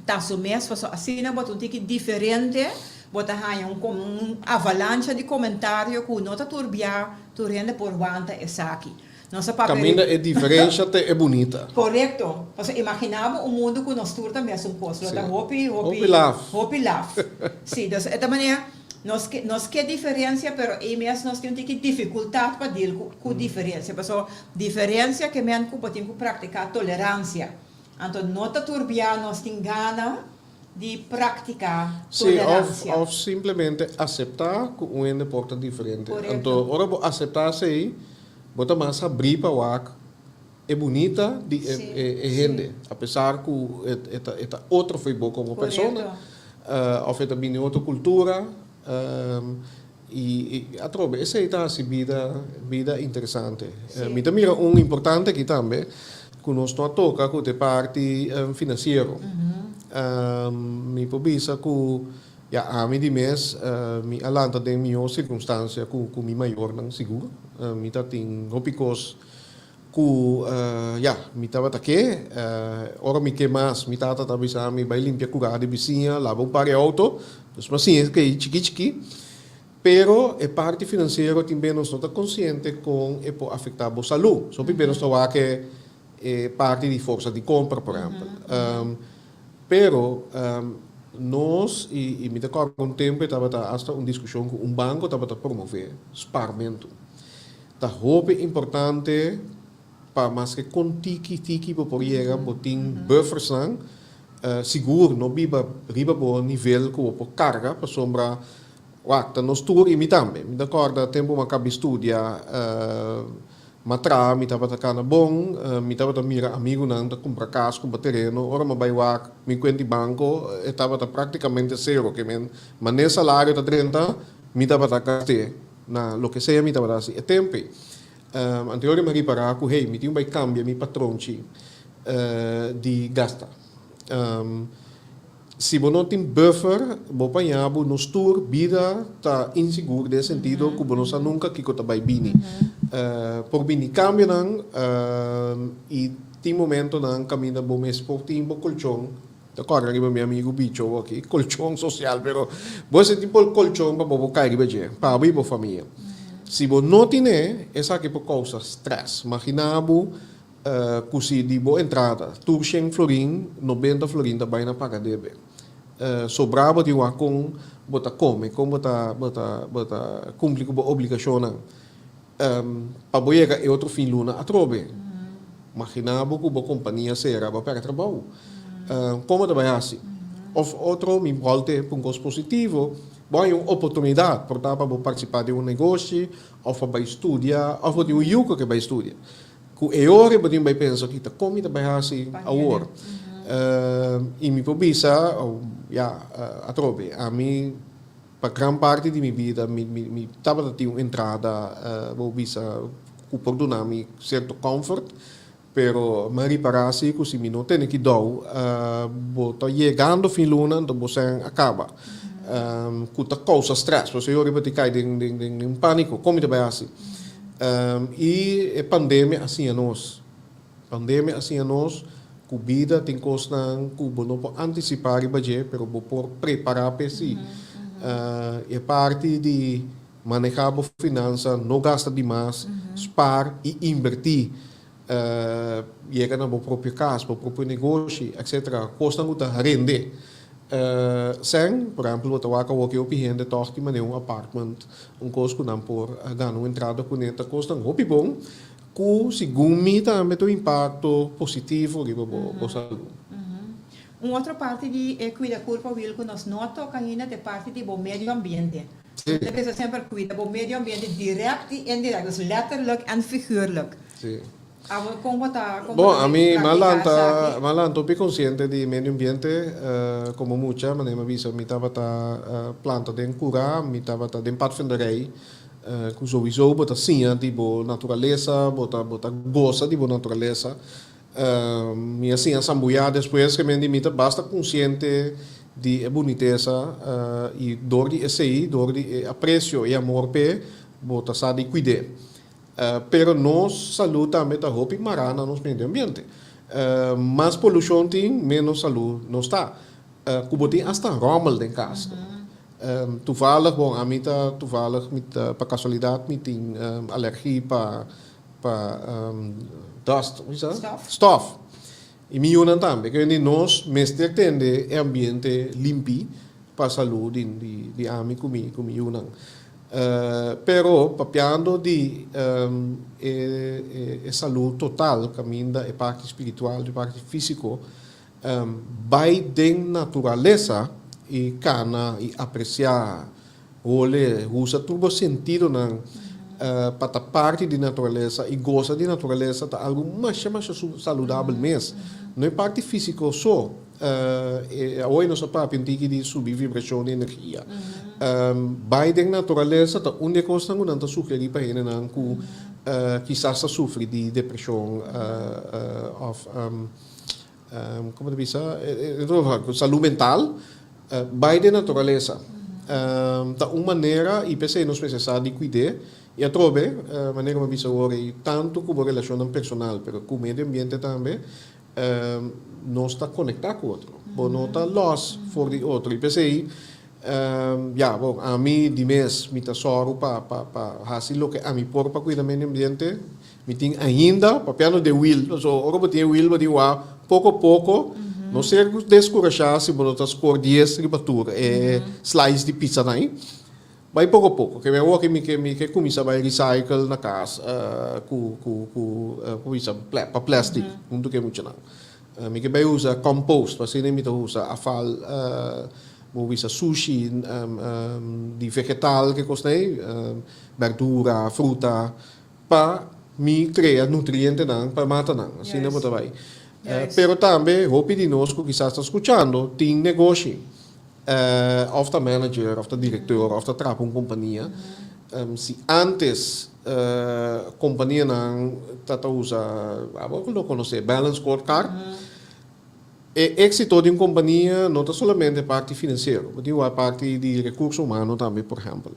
ta su mes pasobra asina bo ta un tiki diferente bo ta haña un un avalancha di comentario cu no ta turbia tur hende por wanta esaki. Nos a papia Caminda e diferencia te e bunita. Corecto. Pasobra imagina bo un mundo cu nos tur ta mesun cos lo ta hopi hopi Hopi laf. hopi laf. Si, dus e ta manera nos ke nos ke diferencia pero ei mes nos tin un tiki dificultad pa deal cu cu diferencia pasobra diferencia ke men cu bo tin cu practica tolerancia. Anto no ta turbia nos tin gana di praktiká Sí, òf toleransia. òf simplemente aseptá ku un hende por ta diferente. Korekto. Anto ora bo aseptá esei, bo ta mas habrí pa wak e bunita di e Sí, e e sí. hende, apesar ku e e ta e ta otro fo'i bo komo persona, Korekto. òf e ta bini otro kultura. I i atrobe esei ta hasi bida bida interesante. Mi ta mira un importante aki tambe ku nos no a toka ku ta e parti finansiero. Mi por bisa ku ya ami di mes mi a lanta den mihó sirkunstansia ku ku mi mayornan sigur. Mi ta tin hopi kos ku ya mi tabata ke. Ora mi ke mas mi tata ta bisa mi bai limpia kura di bisiña, laba un par di outo. Dus mi a siña esaki chiki chiki. Pero e parti finansiero tin be nos no ta konsiente kon e por afektá bo salú. So hopi be nos ta wak e parti di forsa di kompra por ehèmpel. Pero nos i mi ta kòrda un tempu e tabata asta un diskushon ku un banko tabata promové sparmentu. Ta hopi importante pa maske kon tiki tiki bo por yega bo tin buffersnan sigur no biba riba bo nivel ku bo por karga pasobra wak ta nos tur i mi tambe mi ta kòrda tempu mi a kabi studia mi a traha mi tabata kana bon mi tabata mira amigunan ta kumpra kas kumpra tereno ora mi a bai wak mi kuenta di banko e tabata praktikamente sero ke men mane salario ta drenta mi tabata gast'é. Na loke sea mi tabata hasi e tempu ei. Anterior mi a ripará ku hey, mi tin bai kambia mi patronchi di gasta. Si bo no tin buffer, bo paña bo nos tur bida ta insigur den e sentido ku bo no sa nunka kiko ta bai bini. Por bini kambionan i. Tin momentonan kaminda bo mes por tin bo kolchon, ta kòrda riba mi amigu Bicho aki, kolchon sosial, pero bo mester tin por kolchon pa bo por kai riba dje, pa bo i bo famia. Si bo no tine, esaki por kousa strès. Magina bo ku si di bo entrada tur shen florin, 90 florin ta bai na paga debe. Sobrá bo tin wak kon bo ta kome, kon bo ta kumpli ku bo obligashonnan pa bo yega e otro fin luna atrobe. Imaginá bo ku bo kompania sera, bo pèrdè trabou. Kon bo ta bai hasi? Òf otro, mi volte pa un kos positivo, bo haña un oportunidat por ta pa bo partisipá den un negoshi, òf pa bai studia, òf bo tin un yu ku ke bai studia. Ku e ora bo tin bai pensa, "Kita kon mi ta bai hasi awor?" I mi por bisa, ya, atrobe, ami pa gran parti di mi bida mi tabata tin un entrada, bo bisa, ku por duna mi sierto comfort, pero mi a ripará si ku si mi no tene kuidou, bo ta yegando fin luna, anto bo sèn a kaba. Ku ta kousa strès, pasobra e ora bo ta kai den un pániko, kon mi ta bai hasi? I e pandemia a siña nos. Pandemia a siña nos ku bida tin kosnan ku bo no por antisipá riba dje, pero bo por prepará pa esei. E parti di manehá bo finansa, no gasta dimas, spar i invertí. Yega na bo propio kas, bo propio negoshi, etcetera. Kosnan ku ta rende. Sèn, por ehèmpel, bo ta wak awor ku hopi hende tòg tin manera un apartment, un kos ku nan por gana un entrada kuné, ta kosnan hopi bon ku segun mi tambe ta un impakto positivo riba bo salú. Un otro parti di e kuida kurpa, Wil, ku nos no a toka ainda ta e parti di bo medio ambiente. Ta bisa semper kuida bo medio ambiente dirèkt i indirekto, dus letterlijk en figuurlijk. Abo kon bo ta kon bo Bon, ta ami praktiká malanta esaki? Malanta hopi konsiente di medio ambiente. Komo mucha, manera mi a bisa, mi tabata planta den kurá, mi tabata den padvinderij, ku souiso bo ta siña di bo naturalesa, bo ta gosa di bo naturalesa. Mi a siña sambuyá despues, ke men di mi ta basta konsiente di e bunitesa i dor di esei, dor di e apresio i amor p'e, bo ta sa di kuid'é. Pero nos salú tambe ta hopi mará na nos medio ambiente. Mas polushon tin, ménos salú nos ta. Ku bo tin asta ròmel den kas. Toevallig, bon, ami ta toevallig, mi ta pa kasualidat mi tin alergi pa dust, hoe is dat? Stof. Stof. I mi yunan tambe. Ke di nos mester tende e ambiente limpi pa salú di ami ku mi yunan. Pero papiando di e salú total, kaminda e parti spiritual, e parti físiko, bai den naturalesa i kana i apresiá, hole, usa tur bo sentidonan pa ta parti di naturalesa i gosa di naturalesa ta algu masha masha saludabel mes. No e parti físiko so. Awe nos a papia un tiki di subi vibrashon di energia. Bai den naturalesa ta un di e kosnan ku nan ta sugerí pa hendenan ku kisas ta sufri di depreshon òf kon ta bisa, salú mental, bai den naturalesa. Ta un manera i p'esei nos mester sa di kuid'é. I atrobe, manera mi a bisa awor ei, tantu ku bo relashonnan personal pero ku medio ambiente tambe, nos ta konektá ku otro. Bo no ta lòs for di otro. I p'esei, ya, bon, ami di mes mi ta sòru pa hasi loke ami por pa kuida medio ambiente. Mi tin ainda, papiando di wil, pasobra ora bo tin e wil bo tin wak poko poko, no ser deskurashá si bo no ta skor 10 riba tur e slice di pizza nan ei. Bai poko poko, ke mi awor mi ke kuminsá bai recycle na kas ku kuminsá pa plastic huntu ku e muchanan. Mi ke bai usa compost, pa asina mi ta usa afval, bo bisa sushi di vegetal ke kosnan ei, berdura, fruta, pa mi krea nutrientenan pa matanan, asina bo ta bai. Pero tambe hopi di nos ku kisas ta skuchando tin negoshi, òf ta manager, òf ta direktor, òf ta traha pa un kompania. Si antes kompanianan ta usa, abo lo konosé, balance scorecard, e éksito di un kompania no ta solamente parti finansiero, bo tin wak parti di rekurso humano tambe, por ehèmpel.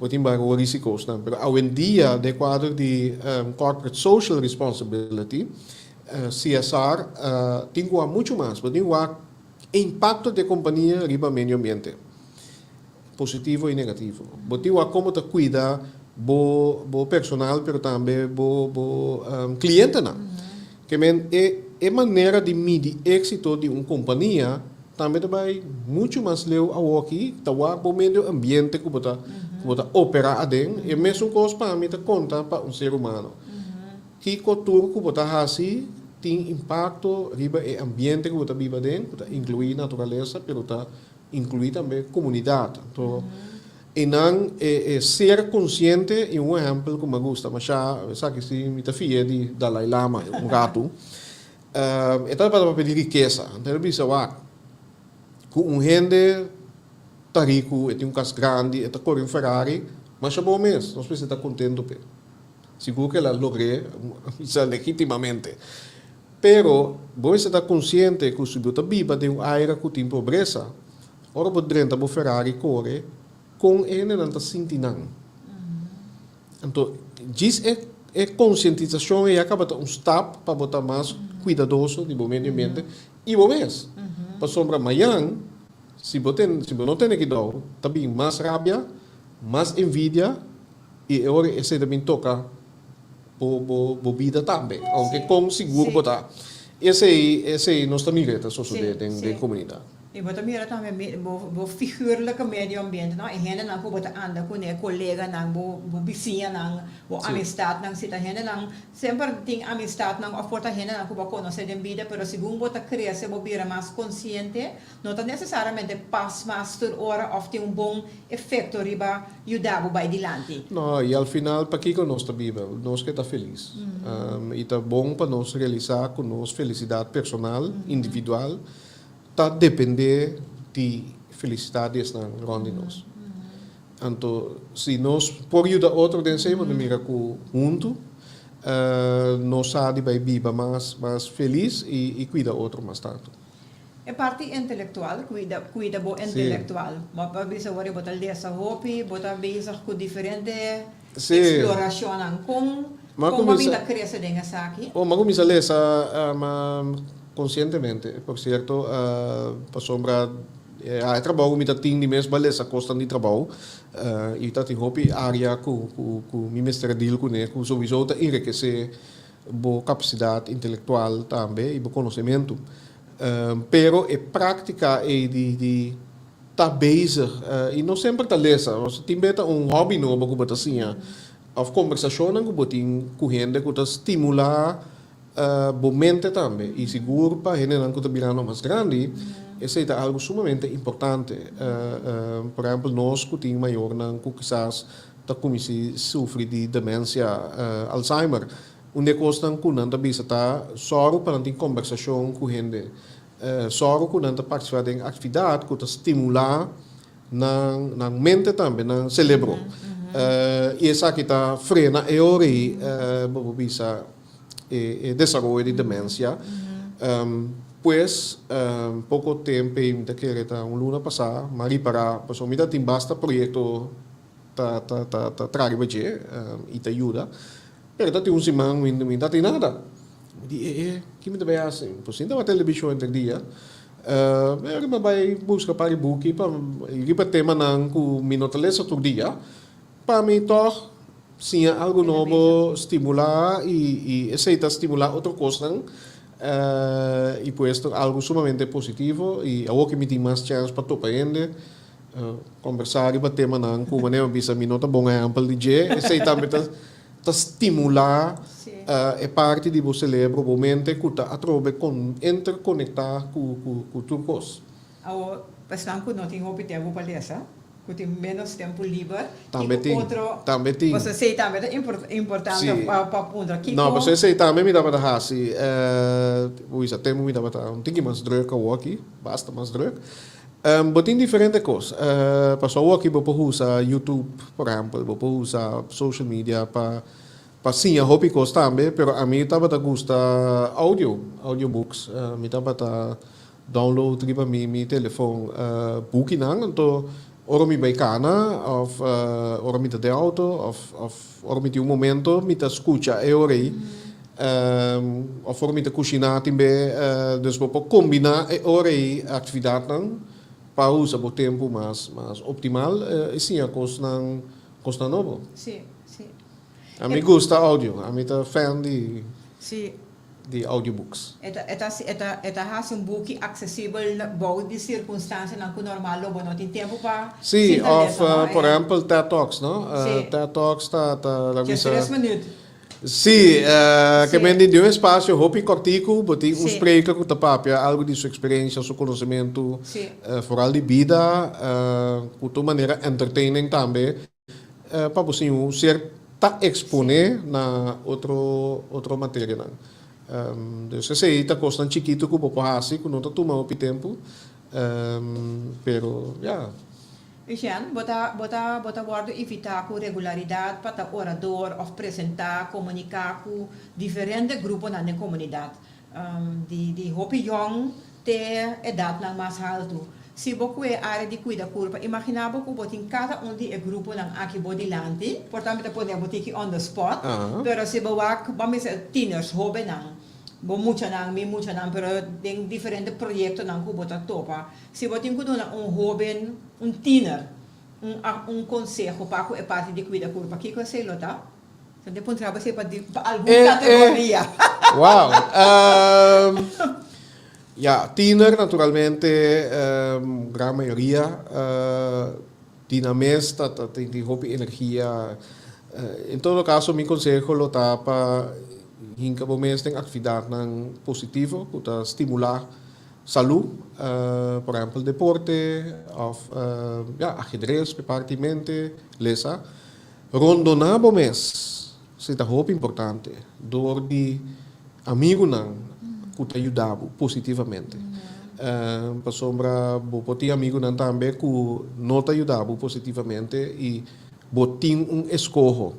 Bo tin wak risikonan, pero awendia den kuadro di corporate social responsibility. CSR, tin ku muchu mas, bo tin ku impakto di kompania riba medio ambiente, positivo i negativo. Bo tin kon ta kuida bo personal, pero tambe bo klientenan. Ke men e manera di midi éksito di un kompania tambe tambe muchu mas leu aki, ta wak bo medio ambiente ku bo ta operá aden, e mesun kos pa mi ta konta pa un ser humano. Kiko tur ku bo ta hasi tin impakto riba e ambiente ku bo ta biba aden, ku ta inkluí naturalesa, pero ta inkluí tambe komunidat. Anto, einan e ser konsiente i un ehèmpel ku mi gusta, ma ya, sabe si mi ta fia di Dalai Lama un ratu. E ta pa pidi rikesa. Anto, el a bisa wak, ku un hende ta riku, e tin un kas grandi, e ta kore un Ferrari, mas bon mes, nos mester ta kontentu p'e. Sigur ku el a logr'é legítimamente. Pero, bo ta konsiente ku si bo ta biba den un área ku tin pobresa, ora bo drenta bo Ferrari kore, kon e nan ta sinti nan. Anto, djis e konsientisashon ei kaba ta un stap pa bo ta mas kuidadoso di bo medio ambiente i bo mes. Pasobra mañan, si bo no tene kuidou, ta bin mas rabia, mas envidia i ora esei tambe toka bo bida tambe, aunke kon sigur bo ta. Esei nos ta mira ta sosodé den komunidat. I bo ta mira tambe bo figuurlijke medio ambiente, no? E hendenan ku bo ta anda kuné, koleganan, bo bisiñanan, bo amistatnan, si ta hendenan semper tin amistatnan òf por ta hendenan ku bo konosé den bida, pero segun bo ta krese, bo bira mas konsiente, no ta nesesariamente pas mas tur ora òf tin un bon efekto riba yuda bo bai dilanti. No, i al final, pakiko nos ta biba? Nos ke ta felis. I ta bon pa nos realisá ku nos felisidat personal, individual, ta dependé di felisidat di esnan rònt di nos. Anto, si nos por yuda otro den esei, bo mira ku huntu, nos sa di bai biba mas felis i kuida otro mas tantu. E parti intelektual, kuida bo intelektual. Bo a bisa awor bo ta lesa hopi, bo ta bezig ku diferente eksplorashonnan. Kon bo ta krese den esaki? Oh, m'a kuminsá lesa konsientemente, por sierto, pasobra e trabou ku mi ta tin di mes pa lesa kosnan di trabou i ta tin hopi área ku mi mester deal kuné ku sowieso ta enrikesé bo kapasidat intelektual tambe i bo konosementu. Pero e práktika ei di ta bezig i no semper ta lesa, tin bes ta un hobby nobo ku bo ta siña òf kombersashonnan ku bo tin ku hende ku ta stimulá bo mente tambe i sigur pa hendenan ku ta birando mas grandi esei ta algu sumamente importante. Por ehèmpel, nos ku tin mayornan ku kisas ta kuminsá sufri di demensia, Alzheimer, un di e kosnan ku nan ta bisa ta sòru pa nan tin kombersashon ku hende, sòru ku nan ta partisipá den aktividat ku ta stimulá nan mente tambe, nan selebro. I esaki ta frena e ora ei bo por bisa e desaroyo di demensia. Pues, poko tempu ei mi ta kere ta un luna pasá m'a ripará pasobra mi ta tin basta proyekto ta traha riba dje i ta yuda, pero ta tin un siman mi no ta tin nada. Mi di e ki mi ta bai hasi? Pues sin tabata televishon henter dia, mi a bai buska par di buki pa riba temanan ku mi no ta lesa tur dia, pa mi tòg siña algu nobo, stimulá i esei ta stimulá otro kosnan i pues ta algu sumamente positivo i awor ku mi tin mas chèns pa topa hende, kombersá riba temanan ku manera mi a bisa mi no ta bon ehèmpel di dje, esei tambe ta stimulá e parti di bo selebro, bo mente ku ta atrobe interkonektá ku tur kos. Awor, esnan ku no tin hopi tempu pa lesa, ku tin ménos tempu liber, Tambe kiko tin, otro tambe tin. Pasobra esei tambe ta importante pa puntra. Kiko No, pasobra esei tambe mi tabata hasi, bo bisa tempu mi tabata un tiki mas drùk awor aki, basta mas drùk. Bo tin diferente kos. Pasobra awor aki bo por usa YouTube, por ehèmpel, bo por usa social media pa siña hopi kos tambe, pero ami tabata gusta audio, audiobooks. Mi tabata download riba mi telefòn bukinan, anto ora mi bai kana òf ora mi ta den outo òf ora mi tin un momento mi ta skucha e ora ei. Òf ora mi ta kushiná tin be, dus bo por kombiná e ora ei aktividatnan pa usa bo tempu mas mas optimal i siña kosnan kosnan nobo. Sí, sí. Ami gusta audio, ami ta fan di Sí. di audiobooks. E ta e ta e ta e ta hasi un buki aksesibel bou di sirkunstansianan ku normal lo bo no tin tempu pa Sí, sinta òf lesa, no? por E ehèmpel TED Talks, no? Sí. TED Talks ta ta laga Djes bisa. 3 minuut. Sí, ke men Sí. di un espasio hopi kòrtiku, bo tin un spreker ku ta papia algu di su eksperensia, su konosementu, foral di bida, ku ta un manera entertaining tambe, pa bo siña un ser ta eksponé na otro otro materianan. Dus esei ta kosnan chikitu ku bo por hasi ku no ta tuma hopi tempu, pero ya. Eugène, bo ta bo ta bo ta wòrdu invitá ku regularidat pa ta orador òf presentá, komuniká ku diferente gruponan den komunidat, di di hopi yòn te edatnan mas haltu. Si bo kue área di kuida kurpa, imaginá bo ku bo tin kada un di e gruponan aki bo dilanti, por tanto mi ta pone bo tiki on the spot, pero si bo wak, ban bisa tieners, hóbennan, bo muchanan, mi muchanan, pero den diferente proyektonan ku bo ta topa. Si bo tin ku duna un hóben, un tiener, un un konseho pa ku e parti di kuida kurpa, kiko esei lo ta? So den puntra bo esei pa di pa algun kategoria. Wow! Ya, tiener naturalmente gran mayoria di nan mes ta ta tin hopi energia. En todo kaso mi konseho lo ta pa hinka bo mes den aktividatnan positivo ku ta stimulá salú, por ehèmpel deporte òf ya ahedres pa e parti mente, lesa. Rondoná bo mes si ta hopi importante dor di amigunan ku ta yuda bo positivamente. Pasobra bo por tin amigunan tambe ku no ta yuda bo positivamente i bo tin un eskoho.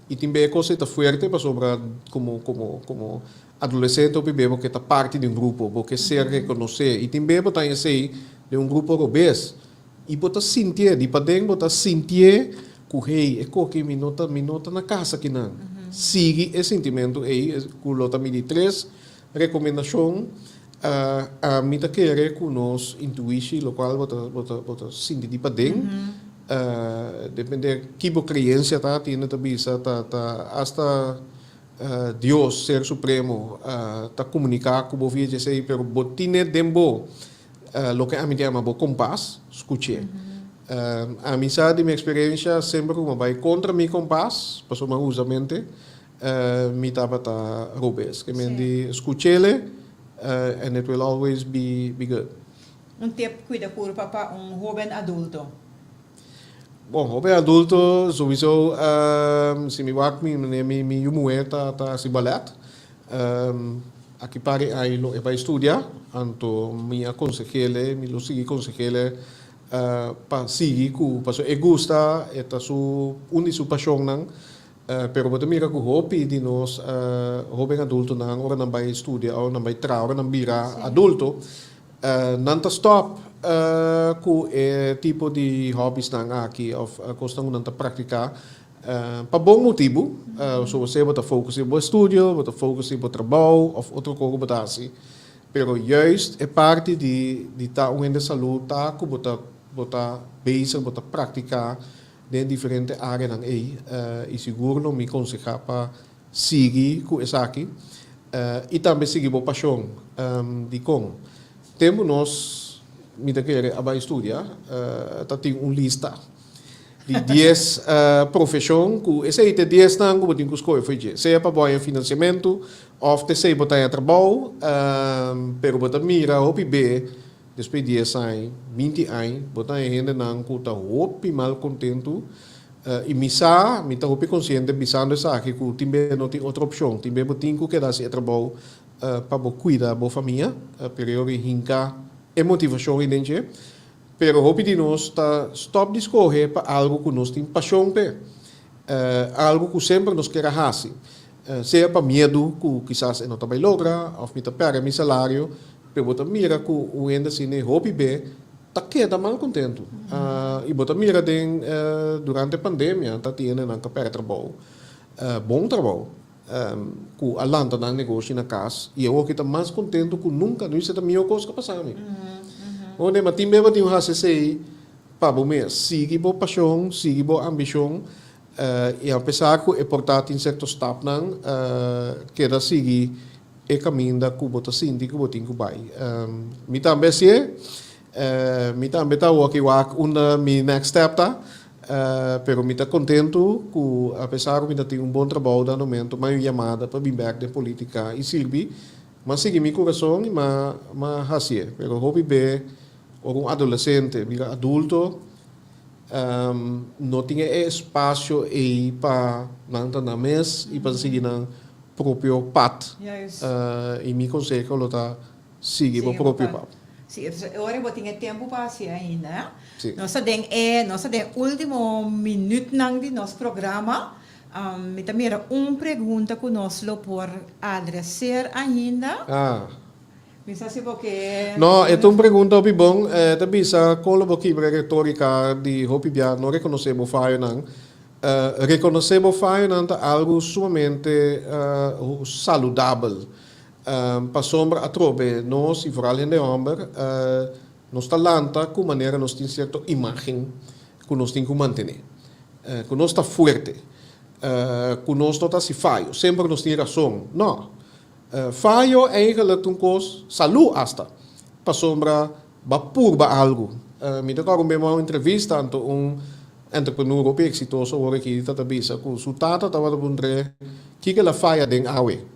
I tin bes e kos ei ta fuerte pasobra komo komo komo adolesente hopi bes bo ke ta parti di un grupo, bo ke ser rekonosé i tin bes bo ta esei den un grupo robes i bo ta sintié di paden bo ta sintié ku hey e koki mi no ta mi no ta na kas akinan. Sigui e sintimentu ei ku lo ta mi di tres rekomendashon. Ami ta kere ku nos intuishi lokual bo ta bo ta bo ta sinti di paden depende ki bo kreensia ta tin ta bisa ta ta asta Dios, Ser Supremo, ta komuniká ku bo via djesei, pero bo tine den bo loke ami ta yama bo kompas, skuch'é. Ami sa di mi eksperensha, semper ku mi a bai kontra mi kompas, pasobra mi a usa mente, mi tabata robes. Ke men di skuch'ele and it will always be good. Un tip kuida kurpa pa un hoben adulto. Bon, hoben adulto souiso si mi wak mi mi mi yu muhé ta ta hasi balèt. Aki par di aña lo e bai studia, anto mi a konseh'ele, mi lo sigui konseh'ele pa sigui ku pasobra e gusta, e ta su un di su pashonnan, pero bo ta mira ku hopi di nos hoben adultonan ora nan bai studia ora nan bai traha ora nan bira adulto Nan ta stop ku e tipo di hobbiesnan aki of kosnan ku nan ta praktiká pa bon motibu. So bo bo ta focus riba bo estudio, bo ta focus riba bo trabou of otro kos ku bo ta hasi. Pero juist e parti di di ta un hende salú ta ku bo ta bo ta bezig, bo ta praktiká den diferente áreanan ei i sigur lo mi konsehá pa sigui ku esaki i tambe sigui bo pashon. Dikon? Tempu nos, mi ta kere, a bai studia, ta tin un lista di dies profeshon ku esei ta e diesnan ku bo tin ku skohe for dje, sea pa bo haña finansiamentu òf ta esei bo ta haña trabou, pero bo ta mira hopi be despues di 10 aña, 20 aña, bo ta haña hendenan ku ta hopi malkontentu. I mi sa, mi ta hopi konsiente bisando esaki ku tin be no tin otro opshon, tin be bo tin ku keda hasi e trabou pa bo kuida bo famia, pero e ora hinka e motivashon ei den dje. Pero hopi di nos ta stòp di skohe pa algu ku nos tin pashon p'e, algu ku semper nos kier a hasi, sea pa miedu ku kisas e no ta bai logra òf mi ta pèrdè mi salario, pero bo ta mira ku un hende asina e hopi be ta keda mal kontentu. I bo ta mira den durante pandemia ta tin hendenan ta pèrdè trabou, bon trabou. Ku a lanta nan negoshi na kas i awor ki ta mas kontentu ku nunka. No esei ta mihó kos ku a pasa mi. Oye, ma tin beba tin un hasi esei pa bo mes. Sigui bo pashon, sigui bo ambishon i apesar ku e por ta tin serto stapnan, keda sigui e kaminda ku bo ta sinti ku bo tin ku bai. Mi tambe hasié, mi tambe ta awor ki wak unda mi next step ta. Pero mi ta kontentu ku apesar ku mi ta tin un bon trabou da momento m'a un yamada pa bin bèk den politika i sirbi. M'a sigui mi kurason i m'a m'a hasié. Pero hopi be ora un adolesente bira adulto no tin e espasio ei pa nan ta nan mes i pa sigui nan propio pat. I mi konseho lo ta sigui bo propio pap. Sí, entonces e ora bo tin e tempu pa hasi ainda, eh? Sí. Nos ta den e, nos ta den ultimo minütnan di nos programa. Mi ta mira un pregunta ku nos lo por adreser ainda. Ah. Mi sa si bo ke. No, e ta un pregunta hopi bon. E ta bisa kon lo bo kibra e retórika di hopi bia no rekonosé bo fayonan. Rekonosé bo fayonan ta algu sumamente saludabel. Pasobra atrobe nos, i vooral hende hòmber, nos ta lanta ku manera nos tin sierto imágen ku nos tin ku mantené. Ku nos ta fuerte, ku nos no ta hasi fayo, semper nos tin rason. No. Fayo eigenlijk ta un kos salú asta, pasobra bo a purba algu. Mi ta kòrda un bes un entrevista anto un entrepreneur hopi eksitoso awor aki ta ta bisa ku su tata tabata puntr'é kiko el a faya den awe.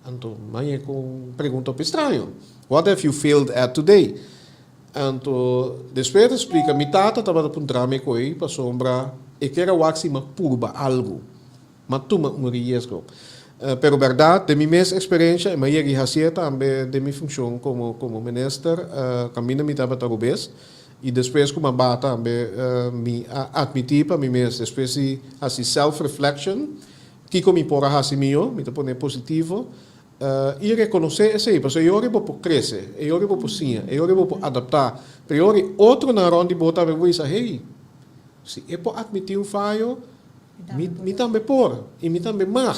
Anto mañe ku un pregunta hopi straño, What have you failed at today? Anto despues ta splika, mi tata tabata puntra mi ku ei pasobra e kier a wak si m'a purba algu, m'a tuma un riesgo. Pero bèrdat, den mi mes eksperensha, i m'a yega i hasié tambe den mi funshon komo komo minister, kaminda mi tabata robes, i despues ku m'a baha tambe mi a atmití pa mi mes, despues di hasi self-reflection, Kiko mi por a hasi mihó? Mi ta pone positivo i rekonosé esei, pasobra e ora bo por krese, e ora bo por siña, e ora bo por adaptá, pero e ora otronan rònt di bo tambe por bisa, hey, si e por atmití un fayo, mi mi tambe por i mi tambe mag.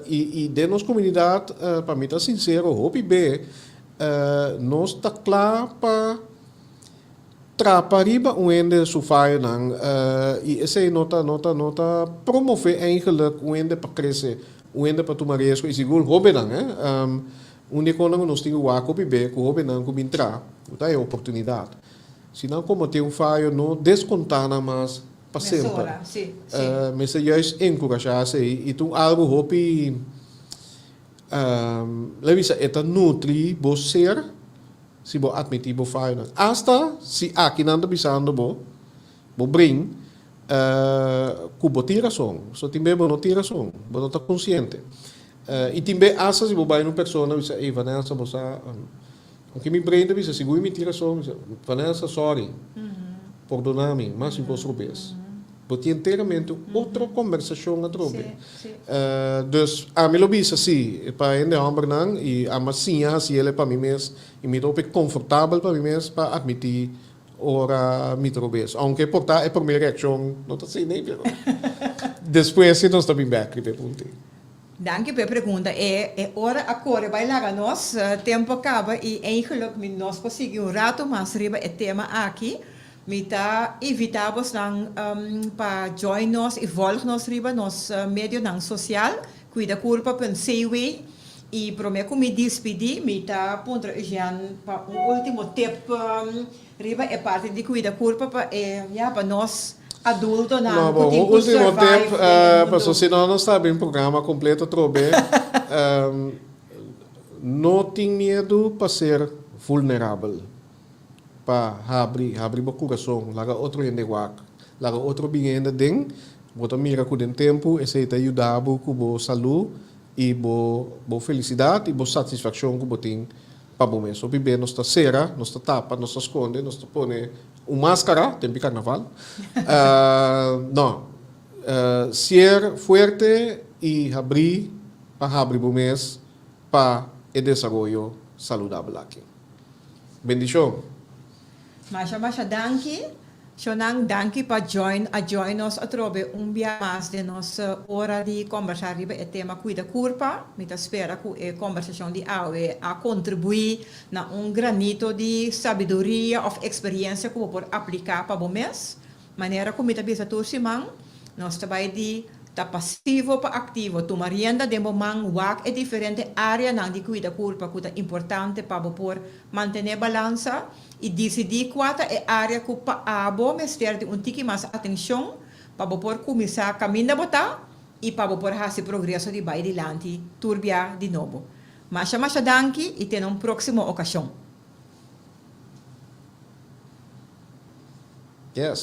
I i den nos komunidat, pa mi ta sinsero, hopi be nos ta kla pa Trapa riba un hende su fayonan y esey no ta no ta no ta promove eigenlijk un hende pa crece, un hende pa tuma riesgo y sigur hobennan eh. Un di e konan ku nos tin ku wak hopi be ku hobennan ku bin tra ku ta e oportunidad. Si nan komete un fayo no deskonta nan mas pa semper. Mester juist enkurashá esey y ta un algo hopi Lei bisa e ta nutri bo ser si bo admiti bo fayonan. Asta si aki nan ta bisando bo, bo brin ku bo tin rason. So tin be bo no tin rason, bo no ta konsiente. I tin be asta si bo bai na un persona bisa, ey Vanessa bo sa, aunke mi brain ta bisa sigur mi tin rason, mi bisa, Vanessa sorry, pordona mi, mas mi por robes. Bo tin enteramente un otro kombersashon atrobe. Dus ami lo bisa si, pa hende hòmbernan i ami a siña hasi el pa mi mes i mi ta hopi konfortabel pa mi mes pa atmití ora mi ta robes. Ounke por ta e promé reakshon no ta asina ei, pero despues si nos ta bin bèk riba e punto ei. Danki pa e pregunta. E e ora a kore bai laga nos, tempu a kaba i eigenlik mi nos por sigui un ratu mas riba e tema aki. Mi ta invitá bosnan pa join nos i volg nos riba nos medionan sosial, cuidakurpa.cw. I promé ku mi dispidí, mi ta puntra Eugène pa un último tip riba e parti di kuida kurpa pa e, ya, pa nos adultonan No, ku bon, tin un ku último survive tip, den e mundu. pasobra si no nos ta habri un programa kompleto atrobe. No tin miedu pa ser vulnerabel. Pa habri, habri bo kurason, laga otro hende wak, laga otro bin hende den, bo ta mira ku den tempu esei ta yuda bo ku bo salú i bo bo felisidat i bo satisfakshon ku bo tin pa bo mes. Hopi be nos ta sera, nos ta tapa, nos ta skonde, nos ta pone un maskara, tempi karnaval. No, ser fuerte i habri pa habri bo mes pa e desaroyo saludabel aki. Bendishon! Masha masha danki. Shonan, danki pa join nos atrobe un bia mas den nos ora di kombersá riba e tema kuida kurpa. Mi ta spera ku e kombersashon di awe a kontribuí na un granito di sabiduria òf eksperensia ku por apliká pa bo mes. Manera ku mi ta bisa tur siman, nos ta bai di ta pasivo pa aktivo. Tuma rienda den bo man, wak e diferente áreanan di kuida kurpa ku ta importante pa bo por mantené balansa i disidí kua ta e área ku pa abo mester di un tiki mas atenshon pa bo por kuminsá kaminda bo ta i pa bo por hasi progreso di bai dilanti tur bia di nobo. Masha masha danki i te un próksimo okashon. Yes.